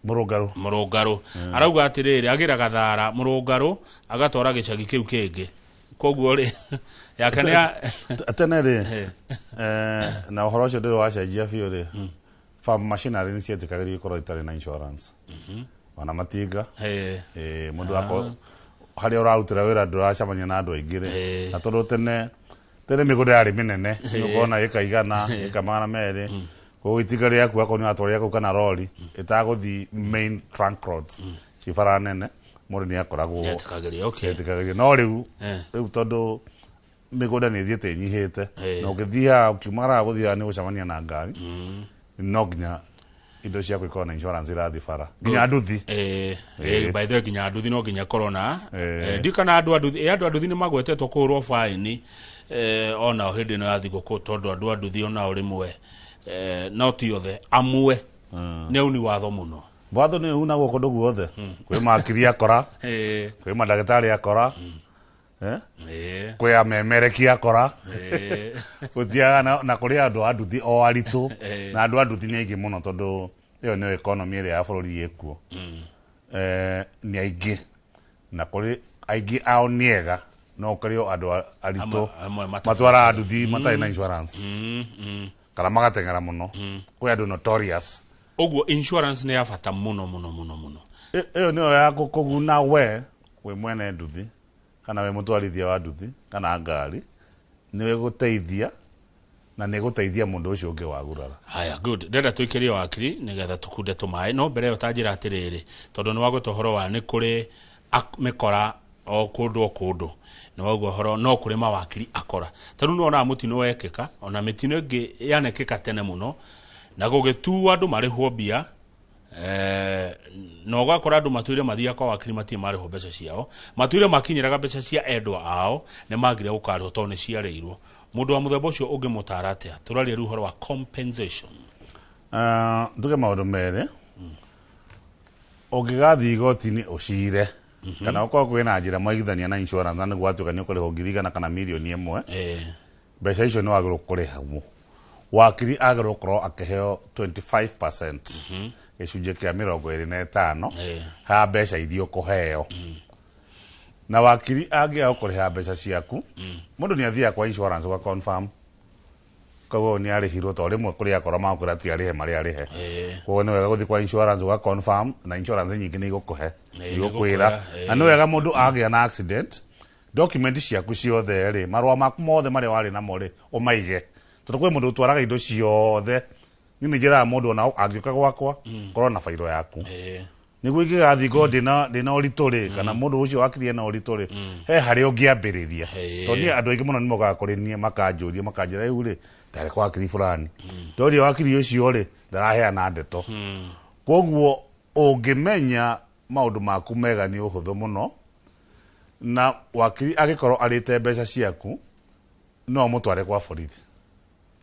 B: Mũrũngarũ.
A: Mũrũngarũ. Arauga atĩrĩrĩ, agĩraga thara mũrũngarũ agatwara gĩcagi kĩu kĩngĩ, koguo rĩ, yake nĩ ya
B: Tene rĩ, na ũhoro ũcio ndũrĩ wacenjia biũ rĩ, farm machinery nĩ cietĩkagĩrio ikorwo itarĩ na insurance, ona matinga. Mũndũ ako harĩa ũrarutĩra wĩra ndũracemania na andũ aingĩ rĩ, na tondũ tene tene mĩgũnda yarĩ mĩnene, nĩ ũkona ĩka 100, ĩka 200, koguo itinga rĩaku akorwo nĩ watwarĩra kũu kana rori ĩtagũthiĩ main trunk roads, ci bara nene, mũndũ nĩ akoragwo
A: Nĩetĩkagĩrio, okay.
B: Etĩkagĩrio. No rĩu, rĩu tondũ mĩgũnda nĩ ĩthiĩte ĩnyihĩte, na ũngĩthiĩ haha ũkiumagara gũthiĩ haha nĩ gũcemania na ngari, no nginya indo ciaku ikorwo na insurance irathiĩ bara, nginya nduthi.
A: By the way, nginya nduthi no nginya korwo na ndikana andũ a nduthi, andũ a nduthi nĩ magwetetwo kũhũrwo faini onao hĩndĩ ĩno ya thigũkũ, tondũ andũ a nduthi onao rĩmwe, no ti othe, amwe nĩ auni watho mũno.
B: Watho nĩ unagwo kũndũ guothe. Kwĩ makiri akora, kwĩ mandagĩtarĩ akora, kwĩ amemereki akora, gũtiaga na kũrĩ andũ a nduthi o aritũ. Na andũ a nduthi nĩ aingĩ mũno, tondũ ĩyo nĩyo economy ĩrĩa ya bũrũri ĩkuo. Nĩ aingĩ, na kũrĩ aingĩ ao nĩ ega, no kũrĩ o andũ aritũ
A: Amwe
B: matwaraga nduthi matarĩ na insurance kana magateng'era mũno. Kwĩ andũ notorious.
A: Ũguo insurance nĩ ya bata mũno mũno mũno mũno.
B: Ĩyo nĩyo ya kũguna we wĩ mwene nduthi kana wĩ mũtwarithia wa nduthi kana ngari, nĩ ĩgũteithia na nĩ ĩgũteithia mũndũ ũcio ũngĩ wagurara.
A: Haya, good. Ndĩrenda tũikĩrie wakiri nĩgetha tũkunde tũmaĩ, no mbere ĩyo ta njĩra atĩrĩrĩ, tondũ nĩ wagweta ũhoro wa nĩ kũrĩ mĩkora o kũndũ o kũndũ, nĩ waigua ũhoro no kũrĩ mawakiri akora. Ta rĩu nĩwonaga mũtino wekĩka, ona mĩtino ĩngĩ yanekĩka tene mũno, na gũgĩtuo andũ marĩhwo mbia, na ũgakora andũ matũire mathiaga kwa wakiri matirĩ marĩhwo mbeca ciao, matũire makinyĩraga mbeca cia endwa ao, nĩ magire gũkarĩhwo tondũ nĩ ciarĩirwo. Mũndũ wa mũthemba ũcio ũngĩmũtara atĩa? Tũraria rĩu ũhoro wa compensation.
B: Nduge maũndũ merĩ. Ũngĩgathiĩ igoti-inĩ ũcire, kana ũkorwo kwĩna njĩra mwaiguithania na insurance na nĩguo watuĩka nĩ ũkũrĩhwo 100,000 kana 1,000,000, mbeca icio nĩ wagĩrĩirwo kũrĩhwo. Wakiri agĩrĩirwo gũkorwo akĩheo 25% gĩcunjĩ kĩa 25 ha mbeca iria ũkũheo. Na wakiri angĩaga kũrĩha mbeca ciaku, mũndũ nĩ athiaga kwa insurance gwa confirm koguo nĩ arĩhirwo, tondũ rĩmwe kũrĩ akorwo magũkwĩra ti arĩhe marĩa arĩhe. Koguo nĩ wega gũthiĩ kwa insurance ũga confirm, na insurance nyingĩ nĩ igũkũhe, igũkwĩra. Na nĩ wega mũndũ agĩa na accident, document ciaku ciothe rĩ, marũa maku mothe marĩa warĩ namo rĩ, ũmaige, tondũ kwĩ mũndũ ũtwaraga indo ciothe. Niĩ nĩ njĩraga mũndũ ona angĩũka gwakwa, korwo na bairo yaku, nĩguo ingĩgathiĩ ngorwo ndĩna ũritũ rĩ, kana mũndũ ũcio wakiri ena ũritũ rĩ, he harĩa ũngĩambĩrĩria. Tondũ niĩ andũ aingĩ mũno nĩ mokaga kũrĩ niĩ makanjũria, makanjĩra rĩu rĩ, ndarĩ kwa wakiri fulani, ndoria wakiri ũcio rĩ, ndaraheana ndeto. Koguo ũngĩmenya maũndũ maku mega nĩ ũhũthũ mũno, na wakiri angĩkorwo arĩte mbeca ciaku, no ũmũtware kwa borithi.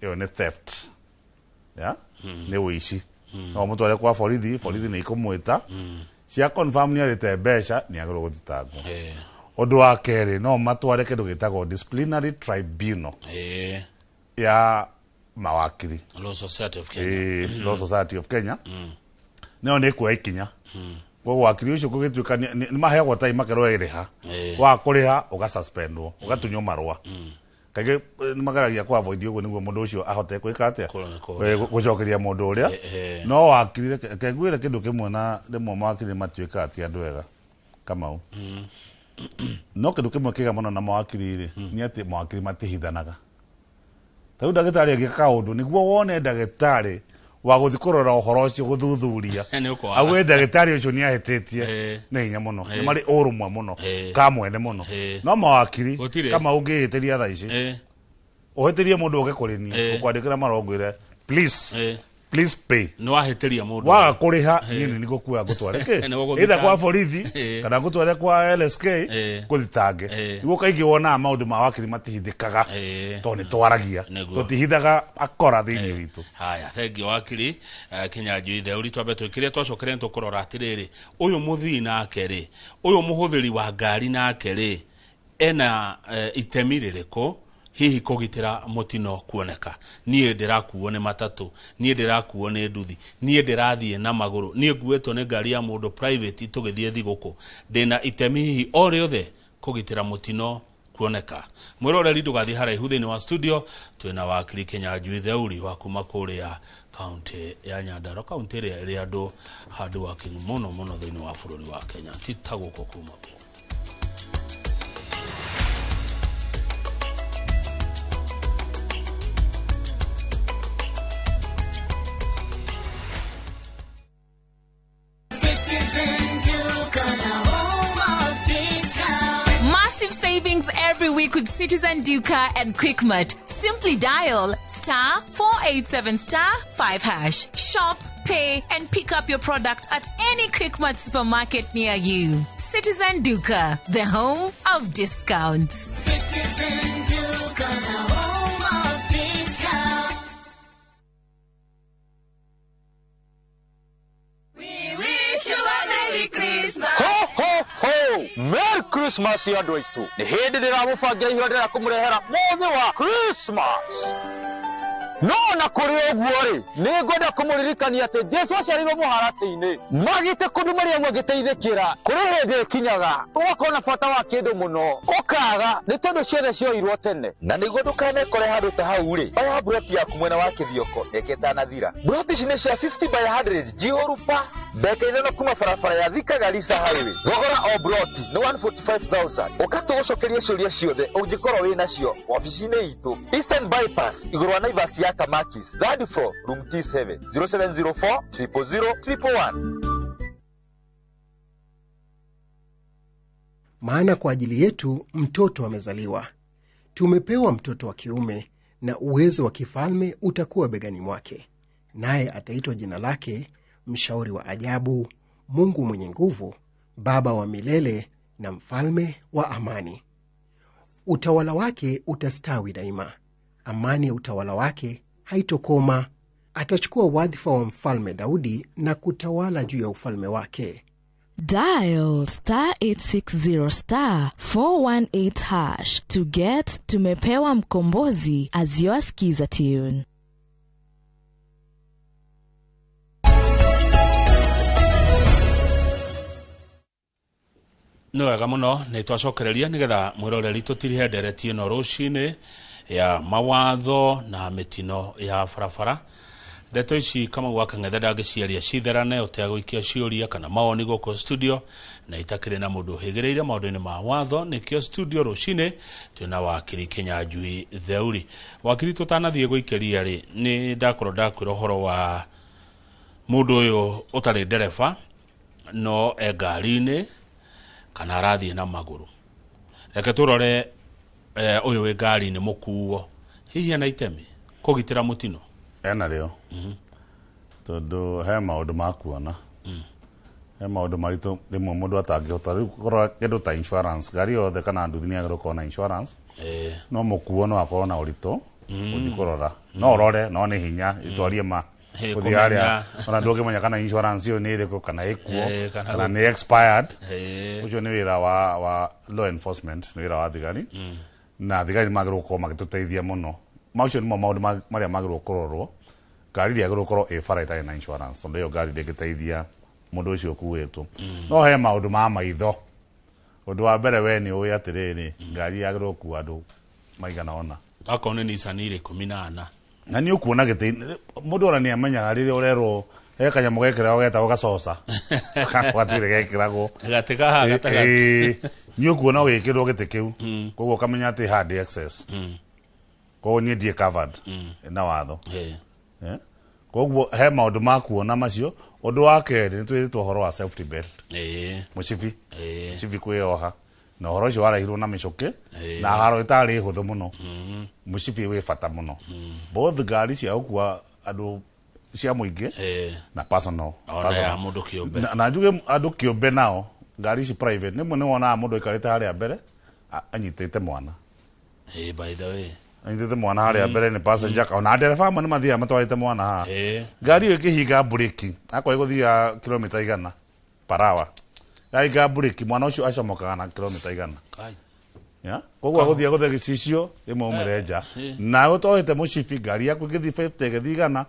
B: Ĩyo nĩ theft, ya nĩ ũici. No ũmũtware kwa borithi, borithi nĩ ikũmwĩta cia confirm nĩ arĩte mbeca, nĩ agĩrĩirwo gũthitangwo. Ũndũ wa kerĩ, no matware kĩndũ gĩtagwo disciplinary tribunal ya mawakiri,
A: Law Society of Kenya.
B: Law Society of Kenya nayo nĩ ĩkuoya ikinya. Koguo wakiri ũcio kũgĩtuĩka nĩ maheagwo time makerwo ĩrĩha, waga kũrĩha ũgasuspendwo, ũgatunywo marũa. Kaingĩ nĩ mageragia kũ avoid ũguo nĩguo mũndũ ũcio ahote gwĩka atĩa, gũcokeria mũndũ ũrĩa. No wakiri, reke ngwĩre kĩndũ kĩmwe, na rĩmwe mawakiri matuĩkaga ti andũ ega, Kamau. No kĩndũ kĩmwe kĩega mũno na mawakiri rĩ, nĩ atĩ mawakiri matihithanaga. Ta rĩu ndagĩtarĩ agĩka kaũndũ, nĩguo wone ndagĩtarĩ wa gũthiĩ kũrora ũhoro ũcio, gũthuthuria,
A: Nĩ ũkwaga.
B: auge ndagĩtarĩ ũcio nĩ ahĩtĩtie, nĩ hinya mũno. Nĩ marĩ ũrũmwe mũno ka mwene mũno. No mawakiri,
A: Gũtirĩ.
B: kama ũngĩhĩtĩria thaa ici, ũhĩtĩrie mũndũ ũke kũrĩ niĩ, ũkwandĩkĩra marũa ngwĩre please, please pay.
A: Nĩ wahĩtĩria mũndũ.
B: Waga kũrĩha, niĩ nĩ ngũkuoya ngũtware kĩ,
A: Nĩ ũgũthitanga.
B: either kwa borithi kana ngũtware kwa LSK ngũthitange. Nĩguo kaingĩ wonaga maũndũ ma wakiri matihithĩkaga, tondũ nĩ twaragia, tũtihithaga akora thĩinĩ witũ.
A: Haya, thengiũ wakiri Kinyanjui Theuri. Twambe twĩkĩre, twacokere nĩ tũkũrora atĩrĩrĩ, ũyũ mũthii nake rĩ, ũyũ mũhũthĩri wa ngari nake rĩ, ena itemi rĩrĩkũ hihi kũgitĩra mũtino kuoneka? Niĩ ndĩrakuo nĩ matatũ, niĩ ndĩrakuo nĩ nduthi, niĩ ndĩrathiĩ na magũrũ, niĩ nguĩtwo nĩ ngari ya mũndũ private tũgĩthiĩ thigũkũ, ndĩna itemi hihi o rĩothe kũgitĩra mũtino kuoneka? Mwĩroreri, ndũgathiĩ haraihu. Thĩinĩ wa studio twĩna wakiri Kinyanjui Theuri wa kuma kũrĩa kaunti ya Nyandarua, kaunti ĩrĩa ĩrĩ andũ hard working mũno mũno thĩinĩ wa bũrũri wa Kenya, ti ta gũkũ kuma kũ.
C: Citizen Duka, the home of discount.
D: Massive savings every week with Citizen Duka and Quickmart. Simply dial *487 *5#. Shop, pay, and pick up your product at any Quickmart supermarket near you. Citizen Duka, the home of discounts.
C: Citizen Duka, the home of discount. We wish you a Merry Christmas.
E: Ho ho ho! Merry Christmas andũ aitũ. Nĩ hĩndĩ ndĩramũbangira ihũra ndĩrenda kũmũrehera mũthĩ wa Christmas. No na kũrĩ ũguo rĩ, nĩ ngwenda kũmũririkania atĩ Jesu aciarirwo mũharatĩ-inĩ magĩte kũndũ Mariamu agĩteithĩkĩra. Kũrĩ hĩndĩ ĩkinyaga ũgakorwo na bata wa kĩndũ mũno, ũkaga nĩ tondũ ciothe cioirwo tene. Na nĩguo ndũkanekore handũ ta hau rĩ, oya mburoti yaku mwena wa Kĩthioko reke ĩtanathira. Mburoti ici nĩ cia 50 by 100 njihũru pa ndagĩka 5 kuma barabara ya Thika Garissa Highway. Thogora o mburoti nĩ 145,000. Ũka tũgũcokerie ciũria ciothe ũngĩkorwo wĩ nacio wabici-inĩ itũ, Eastern Bypass, igũrũ wa Naivas ya Kamakis, third floor, room T7, 0704 000 111.
F: Maana kwa ajili yetu mtoto amezaliwa, tumepewa mtoto wa kiume, na uwezo wa kifalme utakuwa begani mwake, naye ataitwa jina lake Mshauri wa Ajabu, Mungu Mwenye Nguvu, Baba wa Milele na Mfalme wa Amani. Utawala wake utastawi daima, amani ya utawala wake haitokoma. Atachukua wadhifa wa mfalme Daudi na kutawala juu ya ufalme wake.
G: Dial *860 *418# to get Tumepewa Mkombozi as your skiza tune.
A: Nĩ wega mũno, nĩ twacokereria nĩgetha mwĩroreri tũtirihe ndereti ĩno rũcinĩ ya mawatho na mĩtino ya barabara. Ndeto ici Kamau wa Kang'ethe ndangĩciaria citherane ũtegũikia ciũria kana mawoni gũkũ studio, na itakĩrĩ na mũndũ ũhĩgĩrĩire maũndũ-inĩ ma watho. Nĩkĩo studio rũcinĩ twĩna wakiri Kĩnyanjui Theuri. Wakiri, tũtanathiĩ gũikĩria rĩ, nĩ ndakorwo ndakwĩra ũhoro wa mũndũ ũyũ ũtarĩ ndereba no e ngari-inĩ kana arathiĩ na magũrũ. Reke tũrore ũyũ wĩ ngari-inĩ mũkuo, hihi ena itemi kũgitĩra mũtino?
B: Ena rĩo, tondũ he maũndũ ma kuona, he maũndũ maritũ rĩmwe mũndũ atangĩhota. Rĩu kũrora kĩndũ ta insurance, ngari yothe kana nduthi nĩ yagĩrĩirwo gũkorwo na insurance. No mũkuo no akorwo na ũritũ ũthiĩ kũrora, no ũrore no nĩ hinya itwarie ma gũthiĩ harĩa, ona ndũngĩmenya kana insurance ĩyo nĩ ĩrĩkũ kana ĩkuo kana nĩ expired. Ũcio nĩ wĩra wa law enforcement, nĩ wĩra wa thigari, na thigari magĩrĩirwo gũkorwo magĩtũteithia mũno. Macio nĩmo maũndũ marĩa magĩrĩirwo kũrorwo. Ngari ndĩagĩrĩirwo gũkorwo ĩ bara ĩtarĩ na insurance, tondũ ĩyo ngari ndĩngĩteithia mũndũ ũcio ũkuĩtwo. No he maũndũ ma maitho. Ũndũ wa mbere, we nĩ ũĩ atĩrĩrĩ, ngari yagĩrĩirwo gũkua andũ maigana ũna.
A: Akorwo nĩ Nissan irĩ 14.
B: Na nĩ ũkuona gĩtĩ, mũndũ ona nĩ amenyaga rĩrĩa ũrerwo he kanyamũ gekĩragwo getagwo gacoca, gatuire gekĩragwo
A: gatĩ kaha gatagatĩ.
B: Nĩ ũkuona ũgĩkĩrwo gĩtĩ kĩu, koguo ũkamenya atĩ haha ndĩ excess, koguo niĩ ndiĩ covered na watho. Koguo he maũndũ ma kuona macio. Ũndũ wa kerĩ, nĩ twĩrĩtwo ũhoro wa safety belt, mũcibi, mũcibi kwĩyoha, na ũhoro ũcio warehirwo na mĩcũkĩ na haro ĩtarĩ hũthũ mũno. Mũcibi wĩ bata mũno, both ngari cia gũkua andũ cia mũingĩ na personal.
A: Ona
B: Personal.
A: ya mũndũ kĩũmbe.
B: Na njuge andũ kĩũmbe nao, ngari ici private, nĩmwe nĩ wonaga mũndũ aikarĩte harĩa mbere anyitĩte mwana.
A: By the way.
B: Anyitĩte mwana harĩa mbere nĩ passenger, ona ndereba amwe nĩ mathiaga matwarĩte mwana haha. Ngari ĩyo ĩkĩhinga mburĩki, akorwo ĩgũthiaga kilomita 100 per hour, yahinga mburĩki, mwana ũcio acomokaga na kilomita 100.
A: Kai.
B: Ya? Koguo agũthiĩ agũthe gĩcicio rĩmwe aumĩre nja. Nawe ũtohete mũcibi, ngari yaku ĩgĩthiĩ 50 ĩgĩthiĩ 100,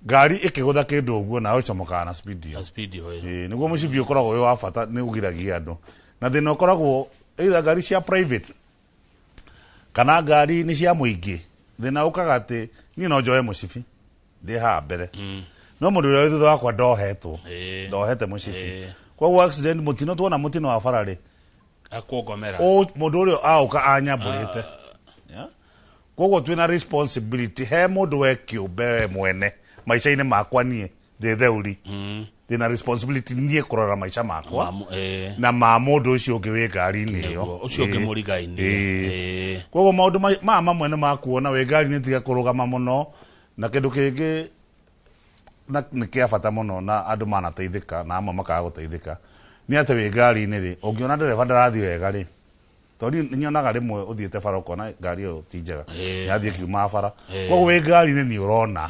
B: ngari ĩkĩgũtha kĩndũ ũguo, nawe ũcomokaga na speed ĩyo.
A: Na speed ĩyo.
B: Ĩĩ, nĩguo mũcibi ũkoragwo wĩ wa bata, nĩ ũgiragia andũ. Na thĩna ũkoragwo either ngari cia private kana ngari nĩ cia mũingĩ, thĩna ũkaga atĩ niĩ no njoe mũcibi ndĩ haha mbere, no mũndũ ũrĩa wĩ thutha wakwa ndohetwo, ndohete mũcibi. Koguo accident, mũtino, tuona mũtino wa bara rĩ,
A: Akuongomera.
B: Mũndũ ũrĩa aũka anyambũrĩte. Yeah? Koguo twĩna responsibility he mũndũ we kĩũmbe, we mwene maica-inĩ makwa. Niĩ ndĩ Theuri, ndĩna responsibility niĩ kũrora maica makwa na ma mũndũ ũcio ũngĩ wĩ ngari-inĩ ĩyo.
A: Nĩguo, ũcio ũngĩ mũrigaine.
B: Koguo maũndũ maya mamwe nĩ makuona wĩ ngari-inĩ, tiga kũrũgama mũno. Na kĩndũ kĩngĩ na nĩ kĩa bata mũno, na andũ manateithĩka na amwe makaga gũteithĩka, nĩ atĩ wĩ ngari-inĩ rĩ, ũngĩona ndereba ndarathiĩ wega rĩ, tondũ niĩ nyonaga rĩmwe ũthiĩte bara ũkona ngari ĩyo ti njega, yathiĩ kiuma bara. Koguo wĩ ngari-inĩ nĩ ũrona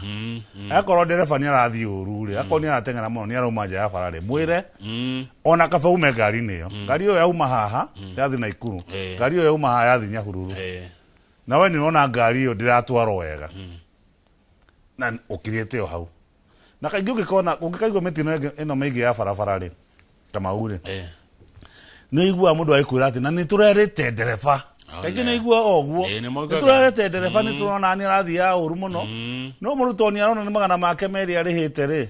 B: akorwo ndereba nĩ arathiĩ ũru rĩ, akorwo nĩ arateng'era mũno, nĩ arauma nja ya bara rĩ, mwĩre ona kaba ume ngari-inĩ ĩyo. Ngari ĩyo yauma haha yathiĩ Naikuru, ngari ĩyo yauma haha yathiĩ Nyahururu, na we nĩ ũrona ngari ĩyo ndĩratwarwo wega na ũkirĩte o hau. Na kaingĩ ũngĩkona, ũngĩkaigua mĩtino ĩno mĩingĩ ya barabara rĩ, Kamau rĩ, nĩ ũiguaga mũndũ agĩkwĩra atĩ na nĩ tũrerĩte ndereba. Kaingĩ nĩ ũiguaga o ũguo.
A: Nĩ moigaga.
B: Nĩ tũrerĩte ndereba, nĩ tũrona nĩ arathiaga ũru mũno, no mũndũ tondũ nĩ arona nĩ 200 arĩhĩte rĩ,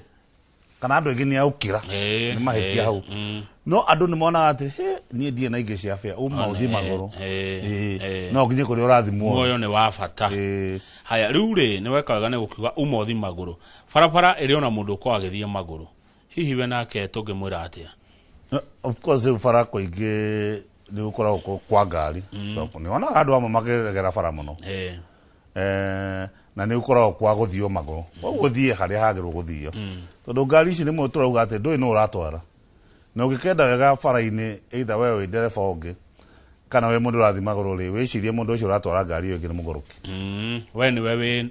B: kana andũ aingĩ nĩ aũkĩra, nĩ mahĩtia hau. No andũ nĩ monaga atĩ he niĩ ndirĩ na ingĩ cia bĩa uma ũthiĩ magũrũ. No nginye kũrĩa ũrathiĩ muoyo.
A: Muoyo nĩ wa bata. Haya, rĩu rĩ, nĩ weka wega nĩ gũkiuga uma ũthiĩ magũrũ. Barabara ĩrĩ ona mũndũ ũkoragwo agĩthiĩ magũrũ, hihi we nake tũngĩmwĩra atĩa?
B: No, of course rĩu bara kũingĩ nĩ gũkoragwo kwa ngari. Tondũ nĩ wonaga andũ amwe makĩregera bara mũno. Na nĩ gũkoragwo kwa gũthio magũrũ, koguo ũthiĩ harĩa hagĩrĩirwo gũthio, tondũ ngari ici nĩmwe tũrauga atĩ ndũĩ nũ ũratwara. Na ũngĩkenda wega bara-inĩ, either we wĩ ndereba ũngĩ kana wĩ mũndũ ũrathiĩ magũrũ rĩ, wĩcirie mũndũ ũcio ũratwara ngari ĩyo ĩngĩ nĩ mũgũrũki.
A: We nĩwe wĩ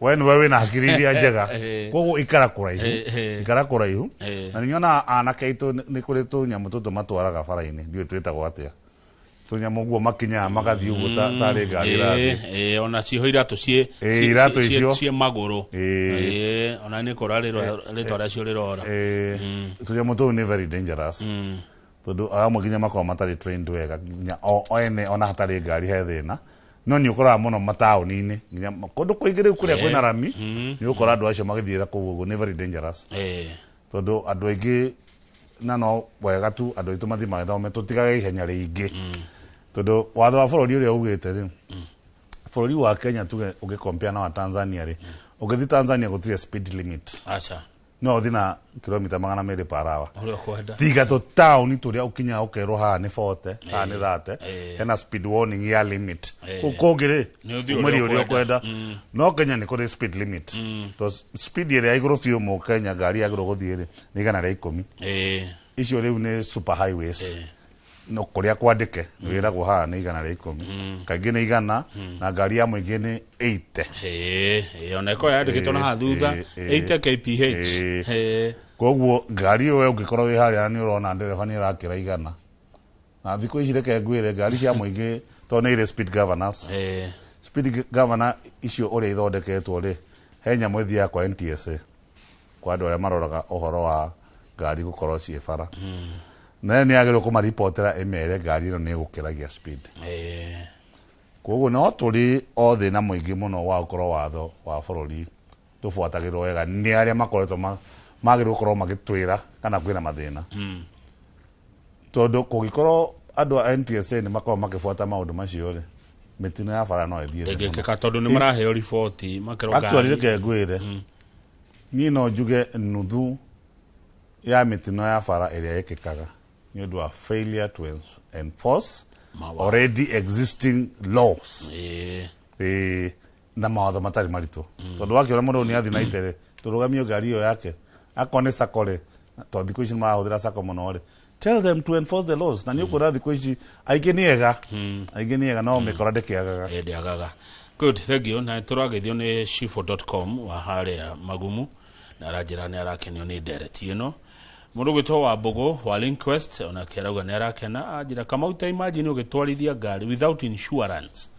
B: We nĩwe wĩna hakiri iria njega. Koguo ikara kũraihu. Ikara kũraihu. Na nĩ nyonaga anake aitũ nĩ kũrĩ tũnyamũ tũtũ matwaraga bara-inĩ, ndiũĩ twĩtagwo atĩa, tũnyamũ ũguo makinyaga magathiĩ ũguo tarĩ ngari ĩrathiĩ.
A: Ona ciho iratũ ciĩ
B: Iratũ icio.
A: Ciĩ magũrũ. Ona nĩ kũra rĩtwa rĩacio rĩrora.
B: Tũnyamũ tũu nĩ very dangerous. Tondũ amwe nginya makoragwo matarĩ trained wega, nginya o ene ona hatarĩ ngari he thĩna. No nĩ ũkoraga mũno mataũni-inĩ, nginya kũndũ kũingĩ rĩu kũrĩa kwĩna rami, nĩ ũkora andũ acio magĩthiĩra kũu ũguo, nĩ very dangerous. Tondũ andũ aingĩ na no wega tu andũ aitũ mathiĩ magĩthome, tũtigage ihenya rĩingĩ. Tondũ watho wa bũrũri ũrĩa ugĩte rĩ, bũrũri wa Kenya tuge ũgĩcompare na wa Tanzania rĩ, ũgĩthiĩ Tanzania gũtirĩ speed limit.
A: Aca.
B: No ũthiĩ na kilomita 200 per hour.
A: Ũrĩa ũkwenda.
B: Tiga tũtaũni tũrĩa ũkinyaga ũkerwo haha nĩ 40, haha nĩ 30, hena speed warning ya limit. Kũu kũngĩ rĩ,
A: Nĩ ũthiĩ
B: umĩrie
A: ũrĩa
B: ũrĩa ũkwenda. No Kenya nĩ kũrĩ speed limit. Tondũ speed ĩrĩa ya igũrũ biũ mũkenya ngari yagĩrĩirwo gũthiĩ rĩ, nĩ 110. Icio rĩu nĩ super highways. No kũrĩa kwandĩke nĩ wĩragwo haha nĩ 110. Kaingĩ nĩ 100 na ngari ya mũingĩ nĩ 80.
A: Ona ĩkorwo yandĩkĩtwo na haha thutha 80 kph.
B: Koguo ngari ĩyo we ũngĩkorwo wĩ harĩa nĩ ũrona ndereba nĩ ĩrakĩra 100. Na thikũ ici reke ngwĩre ngari cia mũingĩ tondũ nĩ irĩ speed governors. Speed governor icio ũrĩa ithondeketwo rĩ, he nyamũ ĩthiaga kwa NTSA, kwa andũ arĩa maroraga ũhoro wa ngari gũkorwo ciĩ bara. Na nĩ yagĩrĩirwo kũmaribotera ĩmere ngari ĩno nĩ ĩgũkĩragia speed. Koguo no tũrĩ o thĩna mũingĩ mũno wa gũkorwo watho wa bũrũri tũbuatagĩrwo wega nĩ arĩa makoretwo magĩrĩirwo gũkorwo magĩtwĩra kana kwĩna mathĩna. Tondũ kũngĩkorwo andũ a NTSA nĩ makoragwo makĩbuata maũndũ macio rĩ, mĩtino ya bara no ĩthiĩ thĩ mũno.
A: Ĩngĩkĩka tondũ nĩ maraheo riboti makerwo
B: Actually
A: ngari.
B: reke ngwĩre, niĩ no njuge nuthu ya mĩtino ya bara ĩrĩa ĩkĩkaga nĩ ũndũ wa failure to enforce already existing laws. Na mawatho matarĩ maritũ. Tondũ wakĩona mũndũ nĩ athiĩ na itere, tũrũgamie ngari ĩyo yake. Akorwo nĩ sacco rĩ, tondũ thikũ ici nĩ marahũthĩra sacco mũno rĩ, tell them to enforce the laws. Na nĩ ũkuona thikũ ici aingĩ nĩ ega. Aingĩ nĩ ega no mĩkora ndĩkĩagaga.
A: Ndĩagaga. Good, thank you. Na tũrageithio nĩ shifo.com wa harĩa Magumu, na aranjĩra nĩ arakenio nĩ ndereti ĩno. Mũndũ ũgwĩtwo wa Mbũgũ wa Linquest onake arauga nĩ arakena, anjĩra Kamau ta imagine ũgĩtwarithia ngari without insurance.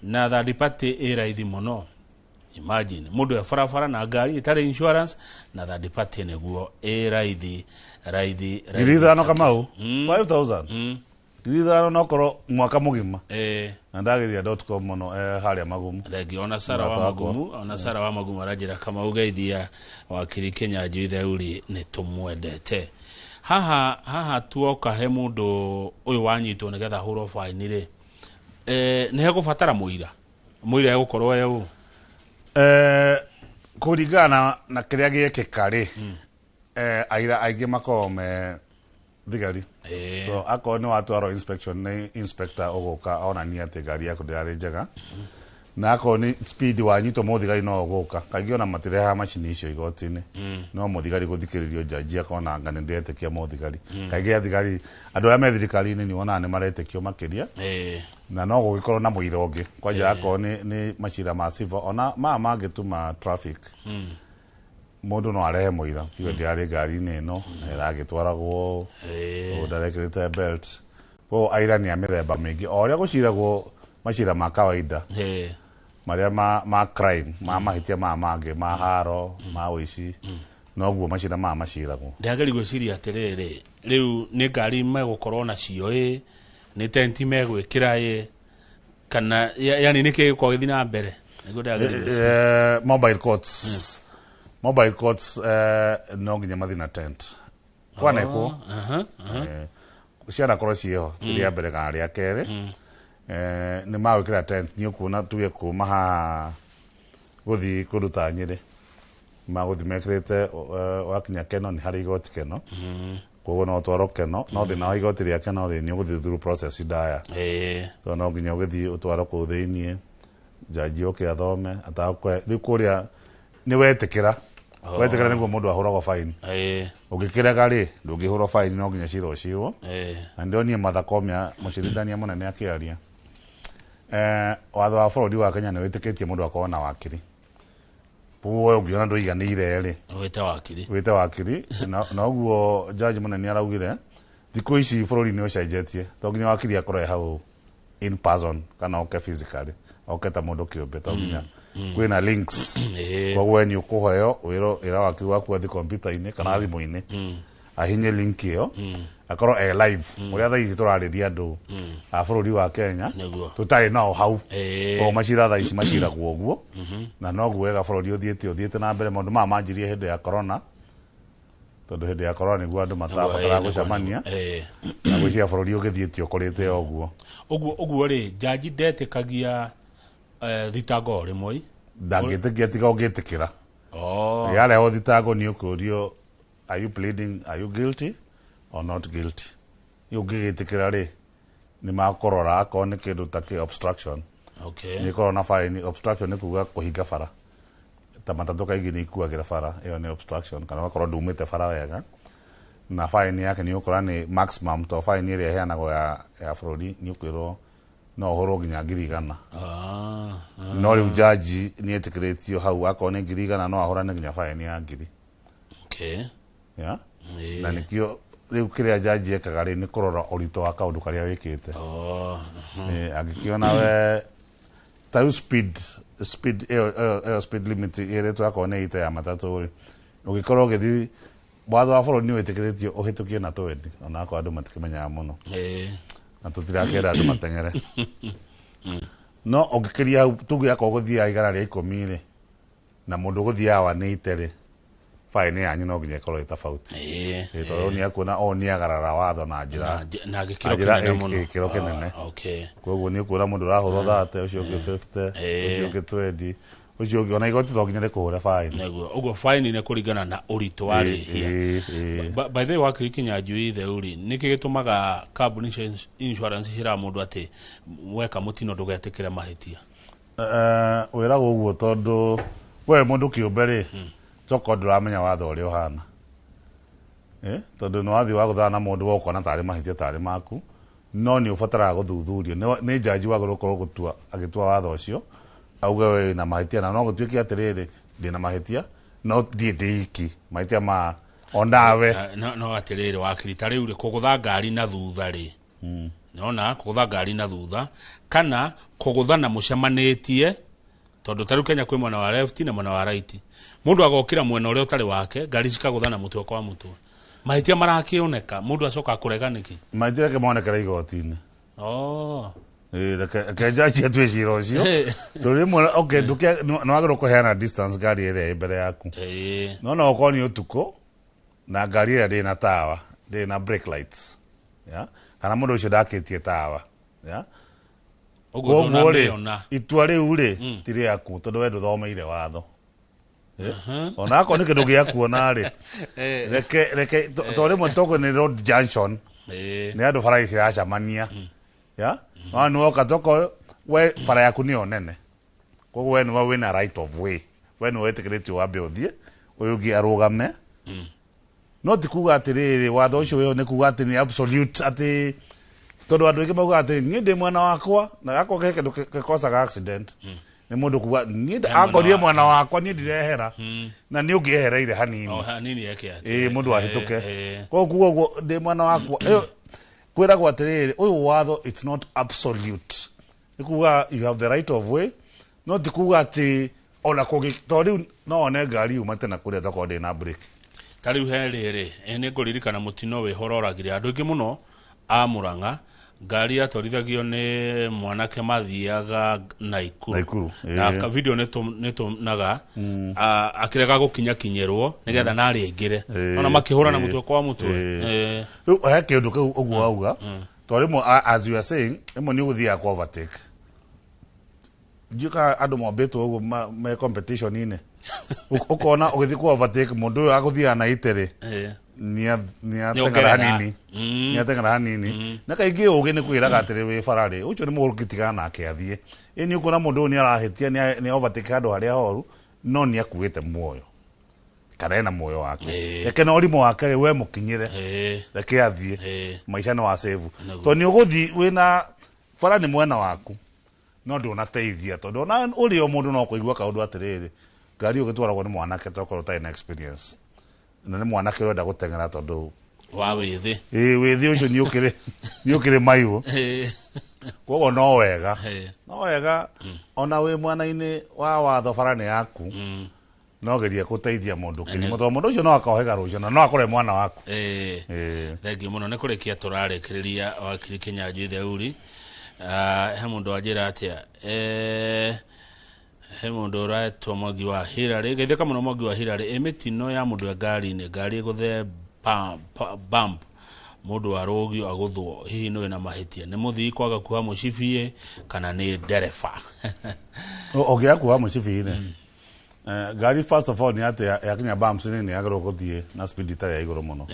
A: Na third party ĩ raithi mũno. Imagine mũndũ e barabara na ngari ĩtarĩ insurance na third party nĩguo ĩ raithi, raithi, raithi.
B: 5,000 Kamau? 5,000? 5,000 no korwo mwaka mũgima. Na ndagĩthia dot com mũno, harĩa Magumu.
A: Thengi. Ona Sara wa
B: Mũrata wakwa.
A: Magumu, ona Sara wa Magumu aranjĩra Kamau geithia wakiri Kĩnyanjui Theuri nĩ tũmwendete. Haha, haha tuoka he mũndũ ũyũ wanyitwo nĩgetha ahũrwo baini rĩ, nĩ hegũbatara mũira. Mũira egũkorwo e ũ?
B: Kũringana na kĩrĩa gĩekĩka rĩ, aira aingĩ makoragwo me thigari. So akorwo nĩ watwarwo inspection nĩ inspector ũgũka onania atĩ ngari yaku ndĩrarĩ njega. Na akorwo nĩ speed wanyitwo mũthigari no ũgũka. Kaingĩ ona matirehaga macini icio igoti-inĩ. No mũthigari gũthikĩrĩrio jaji akona anga nĩ ndĩretĩkia mũthigari. Kaingĩ athigari andũ arĩa me thirikari-inĩ nĩ wonaga nĩ maretĩkio makĩria. Na no gũgĩkorwo na mũira ũngĩ. Kwanja akorwo nĩ macira ma civil ona maya mangĩ tu ma traffic. Mũndũ no arehe mũira, kiuge ndĩrarĩ ngari-inĩ ĩno, na ĩragĩtwaragwo, ũũ ndarekĩrĩte belt. Koguo aira nĩ a mĩthemba mĩingĩ. O ũrĩa gũciragwo macira ma kawaida, marĩa ma crime, ma mahĩtia maya mangĩ, ma haro, ma ũici, noguo macira maya maciragwo.
A: Ndĩrageria gwĩciria atĩrĩrĩ, rĩu nĩ ngari megũkorwo nacio ĩ, nĩ tenti megwĩkĩra ĩ, kana yani nĩ kĩ gĩgũkorwo gĩthiĩ na mbere? Nĩguo ndĩrageria gwĩciria.
B: Mobile courts. Mobile courts, no nginya mathiĩ na tent. Kwanekwo. Cianakorwo ciĩho, ti rĩa mbere kana rĩa kerĩ. Nĩ magwĩkĩra tent, nĩ ũkuona tuge kuma haha gũthiĩ kũndũ ta Nyĩrĩ. Magũthiĩ mekĩrĩte, wakinya Keno, nĩ harĩ igoti Keno. Koguo no ũtwarwo Keno, no thĩna wa igoti rĩa Keno rĩ, nĩ ũgũthiĩ through process ndaya. Tondũ no nginya ũgĩthiĩ ũtwarwo kũu thĩiniĩ, jaji oke athome, atakwe. Rĩu kũrĩa nĩ wetĩkĩra. Wetĩkĩra nĩguo mũndũ ahũragwo fine. Ũngĩkĩrega rĩ, ndũngĩhũrwo fine, no nginya cira ũcirwo. Na ndĩronire Martha Koome, mũcirithania mũnene akĩaria. Watho wa bũrũri wa Kenya nĩ wĩtĩkĩtie mũndũ akorwo na wakiri. Koguo we ũngĩona ndũiganĩire rĩ,
A: Wĩte wakiri.
B: Wĩte wakiri. Na ũguo jaji mũnene araugire, thikũ ici bũrũri nĩ ũcenjetie. To nginya wakiri akorwo e hau in person kana oke physically, oke ta mũndũ kĩũmbe, to nginya kwĩna links. Koguo we nĩ ũkũheo wĩra, ĩra wakiri waku athiĩ kompiuta-inĩ kana thimũ-inĩ, ahinye link ĩyo, Akorwo e live ũrĩa thaa ici tũrarĩria andũ a bũrũri wa Kenya
A: Nĩguo.
B: tũtarĩ nao hau.
A: Ĩĩ.
B: O macira thaa ici maciragwo ũguo na noguo wega bũrũri ũthiĩte na mbere. Maũndũ maya manjirie hĩndĩ ya corona, tondũ hĩndĩ ya corona nĩguo andũ matabataraga gũcemania, na gwĩciria bũrũri ũgĩthiĩte ũkũrĩte o ũguo.
A: Ũguo rĩ, jaji ndetĩkagia thitango o rĩmwe?
B: Ndangĩtĩkia tiga ũngĩtĩkĩra.
A: Oh.
B: Yarehwo thitango nĩ ũkũrio, are you pleading, are you guilty or not guilty? Ũngĩgĩtĩkĩra rĩ, nĩ makũrora akorwo nĩ kĩndũ ta kĩ obstruction.
A: Okay.
B: Nĩ ĩkoragwo na fine. Obstruction nĩ kuga kũhinga bara, ta matatũ kaingĩ nĩ ikuagĩra bara, ĩyo nĩ obstruction, kana ũgakorwo ndumĩte bara wega, na fine yake nĩ ũkora nĩ maximum, to fine ĩrĩa ĩheanagwo ya bũrũri nĩ ũkwĩrwo no ũhũrwo nginya 100,000.
A: Ah, ah.
B: No rĩu jaji nĩ etĩkĩrĩtio hau, akorwo nĩ 100,000 no ahũrane nginya fine ya 1,000.
A: Okay.
B: Yeah?
A: Ĩĩ.
B: Na nĩkĩo rĩu kĩrĩa jaji ekaga rĩ, nĩ kũrora ũritũ wa kaũndũ karĩa wĩkĩte.
A: Oh.
B: Angĩkĩona we ta rĩu speed ĩyo speed limit ĩrĩtwo akorwo nĩ ite ya matatũ rĩ, ũngĩkorwo ũgĩthiĩ, watho wa bũrũri nĩ wĩtĩkĩrĩtio ũhĩtũkie na twendi, ona akorwo andũ matikĩmenyaga mũno na tũtirakĩenda andũ mateng'ere, no ũngĩkĩria hau, tuge akorwo gũthiaga 110 rĩ, na mũndũ ũgũthiaga 180 rĩ, fine yanyu no nginya ĩkorwo ĩ tofauti. Tondũ nĩ akuona o nĩ agarara watho na njĩra
A: Na gĩkĩro
B: na njĩra
A: kĩnene mũno.
B: gĩkĩro kĩnene.
A: Ah, okay.
B: Koguo nĩ ũkuona mũndũ ũrahũrwo 30, ũcio ũngĩ 50, ũcio ũngĩ 20, ũcio ũngĩ ona igoti to nginya rĩkũhũre fine.
A: Nĩguo ũguo fine nĩ kũringana na ũritũ wa rĩhia.
B: Ĩĩ.
A: By the way, wakiri Kinyanjui Theuri, nĩkĩ gĩtũmaga kambuni cia insurance ciĩraga mũndũ atĩ weka mũtino ndũgetĩkĩre mahĩtia?
B: Wĩragwo ũguo tondũ we mũndũ kĩũmbe rĩ, tokorwo ndũramenya watho ũrĩa ũhana. Tondũ nĩ wathiĩ wagũthana na mũndũ wokona tarĩ mahĩtia tarĩ maku, no nĩ ũbataraga gũthuthurio nĩ jaji wagĩrĩirwo gũkorwo agĩtua watho ũcio, auge we wĩna mahĩtia, na no gũtuĩke atĩrĩrĩ, ndĩna mahĩtia no ndiĩ ndĩ iki mahĩtia ma onawe.
A: No atĩrĩrĩ wakiri, ta rĩu rĩ, kũgũtha ngari na thutha rĩ, nona kũgũtha ngari na thutha kana kũgũtha na mũcemanĩtie, tondũ ta rĩu Kenya kwĩ mwena wa left na mwena wa right, mũndũ agokĩra mwena ũrĩa ũtarĩ wake, ngari cikagũtha na mũtwe kwa mũtwe, mahĩtia marakĩoneka, mũndũ acoka kũrega nĩkĩ?
B: Mahĩtia reke monekere igoti-inĩ.
A: Oh.
B: Ĩĩ, reke jaji atue cira ũcio, tondũ rĩmwe, okay, nĩ wagĩrĩirwo kũheana distance ngari ĩrĩa ĩ mbere yaku, no ũkorwo nĩ ũtukũ na ngari ĩrĩa ndĩna tawa, ndĩrĩ na brake lights, yeah? Kana mũndũ ũcio ndakĩtie tawa, yeah?
A: Ũguo
B: Koguo rĩ,
A: ndũnamĩona.
B: itua rĩu rĩ ti rĩaku, tondũ we ndũthomeire watho. Ona akorwo nĩ kĩndũ gĩa kuona rĩ, reke tondũ rĩmwe tokorwo nĩ road junction, nĩ andũ bara ciracemania, ya no nĩ woka, tokorwo we bara yaku nĩyo nene, koguo we nĩwe wĩna right of way, we nĩwe wĩtĩkĩrĩtio wambe ũthiĩ, ũyũ ũngĩ arũgame. No ti kuga atĩrĩrĩ watho ũcio wĩho nĩ kuga atĩ nĩ absolute, atĩ tondũ andũ aingĩ maugaga atĩrĩ, niĩ ndĩ mwena wakwa, na gakorwo ke kĩndũ gĩkocaga accident nĩ mũndũ kuga niĩ akorire mwena wakwa, niĩ ndirehera, na nĩ ũngĩehereire hanini.
A: O hanini eke atĩ.
B: Ĩĩ, mũndũ ahĩtũke. Koguo kuga ũguo ndĩ mwena wakwa, ĩyo kwĩragwo atĩrĩrĩ, ũyũ watho, it's not absolute, nĩ kuga you have the right of way, no ti kuga atĩ ona kũngĩ, tondũ rĩu no one ngari yumĩte na kũrĩa tokorwo ndĩ na brake.
A: Ta rĩu he rĩrĩ, nĩ ngũririkana mũtino wĩho ũroragire andũ aingĩ mũno a Mũrang'a, ngari yatwarithagio nĩ mwanake mathiaga Naikuru.
B: Naikuru,
A: na video nĩ tuonaga akĩrega gũkinyakinyĩrwo nĩgetha narĩ aingĩre, ona makĩhũrana mũtwe kwa mũtwe.
B: Rĩu he kĩndũ kĩu ũguo wauga, tondũ rĩmwe as you are saying, rĩmwe nĩ ũgũthiaga ku overtake, ndiũĩ kana andũ mombĩtwo ũguo me competition-inĩ. Ũkona ũgĩthiĩ ku overtake mũndũ ũyũ agũthiaga na itĩrĩ, nĩateng'era
A: Nĩongerera.
B: hanini, nĩateng'era hanini, na kaingĩ ũgĩ nĩ kwĩraga atĩrĩ, wĩ bara rĩ, ũcio nĩ mũgũrũki, nake athiĩ. Ĩ nĩ ũkuona mũndũ ũyũ nĩ arahĩtia, nĩ overtake handũ harĩa horu, no nĩ akuĩte muoyo kana ena muoyo wake. Reke na ũrimũ wake rĩ, we mũkinyĩre, reke athiĩ. Maica nĩ wa save. Tondũ nĩ ũgũthiĩ wĩna bara nĩ mwena waku, no ndũnateithia, tondũ ona ũrĩ o mũndũ no kũigua kaũndũ atĩrĩrĩ, ngari ũgĩtwaragwo nĩ mwanake tokorwo ũtarĩ na experience, na nĩ mwanake ũrenda gũteng'era tondũ
A: wa wĩthĩ.
B: Ĩĩ, wĩthĩ ũcio nĩ ũkĩrĩ mairũ. Koguo no wega, no wega ona wĩ mwena-inĩ wa watho, bara nĩ yaku. No geria gũteithia mũndũ kĩrimũ tondũ mũndũ ũcio no akohega rũciũ na no akore mwana waku.
A: Thengiũ mũno. Nĩ kũrĩkia tũrarĩkĩrĩria wakiri Kĩnyanjui Theuri. He mũndũ wanjĩra atĩa, he mũndũ ũretwo Mwangi wa Hillary, geithĩka mũno Mwangi wa Hillary. Ĩ mĩtino ya mũndũ e ngari-inĩ, ngari ĩgũthe bump, mũndũ arũgio agũthwo, hihi nĩ wĩna mahĩtia? Nĩ mũthii kwaga kuoha mũcibi kana nĩ ndereba?
B: Ũngĩaga kuoha mũcibi-rĩ, ngari first of all nĩ atĩ yakinya bumps nĩ yagĩrĩirwo gũthiĩ na speed ĩtarĩ ya igũrũ mũno.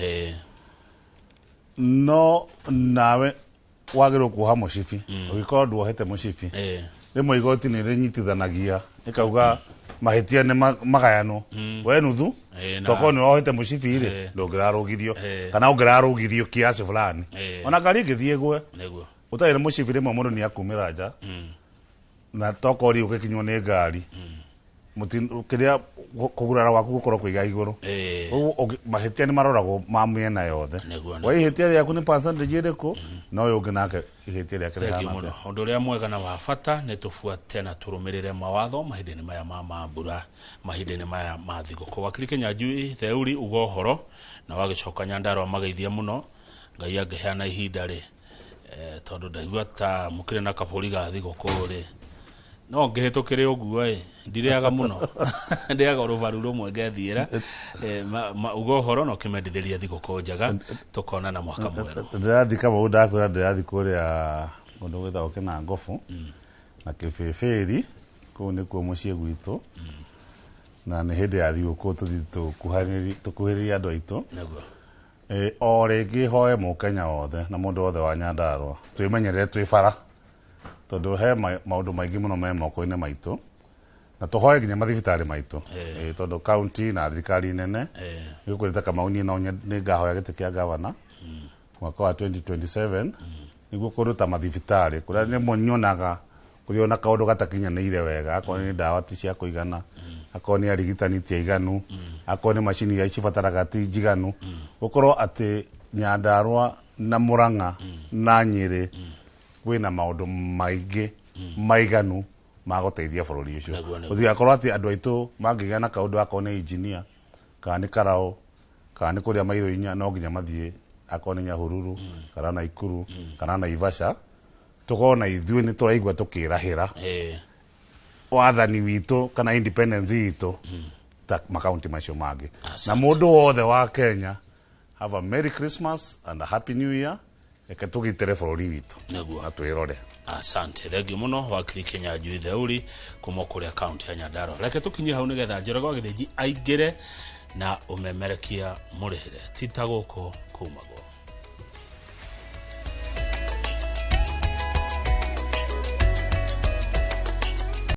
B: No nawe wagĩrĩirwo kuoha mũcibi. Ũngĩkorwo nduohete mũcibi, rĩmwe igoti nĩ rĩnyitithanagia ĩkauga mahĩtia nĩ magayanwo, we nuthu, tokorwo nĩ wohete mũcibi rĩ, ndũngĩrarũgirio kana ũngĩrarũgirio kiasi fulani. Ona ngari ĩngĩthiĩ ĩgwe ũtarĩ na mũcibi, rĩmwe mũndũ nĩ akumĩra nja na tokorwo rĩu ũgĩkinywo nĩ ngari, kĩrĩa kũgurara gwaku gũkorwo kwĩ igũrũ. Ũguo mahĩtia nĩ maroragwo ma mĩena yothe. We ihĩtia rĩaku nĩ percentage ĩrĩkũ, na ũyũ ũngĩ nake ihĩtia rĩake
A: rĩhana mũno. Ũndũ ũrĩa mwega na wa bata nĩ tũbuate na tũrũmĩrĩre mawatho mahinda-inĩ maya ma mambura, mahinda-inĩ maya ma thigũkũ. Wakiri Kĩnyanjui Theuri, uga ũhoro na wagĩcoka Nyandarũa mageithia mũno. Ngai angĩheana ihinda rĩ, tondũ ndaigua ta mũkĩrĩ na kabũri ga thigũkũ rĩ, no ngĩhĩtũkĩre ũguo ĩ, ndirĩaga mũno, ndĩaga rũbaru rũmwe ngethiĩra. Uga ũhoro na ũkĩmendithĩria thigũkũ njega, tũkonana mwaka mwerũ.
B: Ndĩrathiĩ Kamau, ndakwĩra ndĩrathiĩ kũrĩa kũndũ gwĩtagwo Kĩnangobu na Kĩbĩbĩri, kũu nĩkuo mũciĩ gwitũ, na nĩ hĩndĩ ya thigũkũ tũthiĩ tũkuhĩrĩrie andũ aitũ. O rĩngĩ hoe mũkenya wothe na mũndũ wothe wa Nyandarũa twĩmenyerere twĩ bara, tondũ he maũndũ maingĩ mũno me moko-inĩ maitũ, na tũhoe nginya mathibitarĩ maitũ, tondũ county na thirikari nene nĩgũkwĩrĩte Kamau, niĩ no nĩ ngahoya gĩtĩ kĩa gavana mwaka wa 2027, nĩguo kũndũ ta mathibitarĩ kũrĩa nĩmo nyonaga kũrĩ ona kaũndũ gatakinyanĩire wega, akorwo nĩ ndawa ti cia kũigana, akorwo nĩ arigitani ti aiganu, akorwo nĩ macini iria cibataraga ti njiganu, gũkorwo atĩ Nyandarũa na Mũrang'a na Nyĩrĩ kwĩna maũndũ maingĩ maiganu ma gũteithia bũrũri ũcio. Gũtigakorwo atĩ andũ aitũ mangĩgĩa na kaũndũ, akorwo nĩ engineer kana nĩ karaũ kana nĩ kũrĩa mairo inya, no nginya mathiĩ akorwo nĩ Nyahururu kana Naikuru kana Naivasha. Tũkorwo na ithuĩ nĩ tũraigua tũkĩrahĩra wathani witũ kana independence itũ ta makaunti macio mangĩ. Na mũndũ wothe wa Kenya, have a Merry Christmas and a Happy New Year. Reke tũgitĩre bũrũri witũ na twĩrore.
A: Asante, thengiũ mũno wakiri Kĩnyanjui Theuri kuma kũrĩa kaunti ya Nyandarũa. Reke tũkinyie hau nĩgetha Njoroge wa Gĩthĩnji aingĩre na ũmemerekia mũrĩhĩre ti ta gũkũ kumagwo.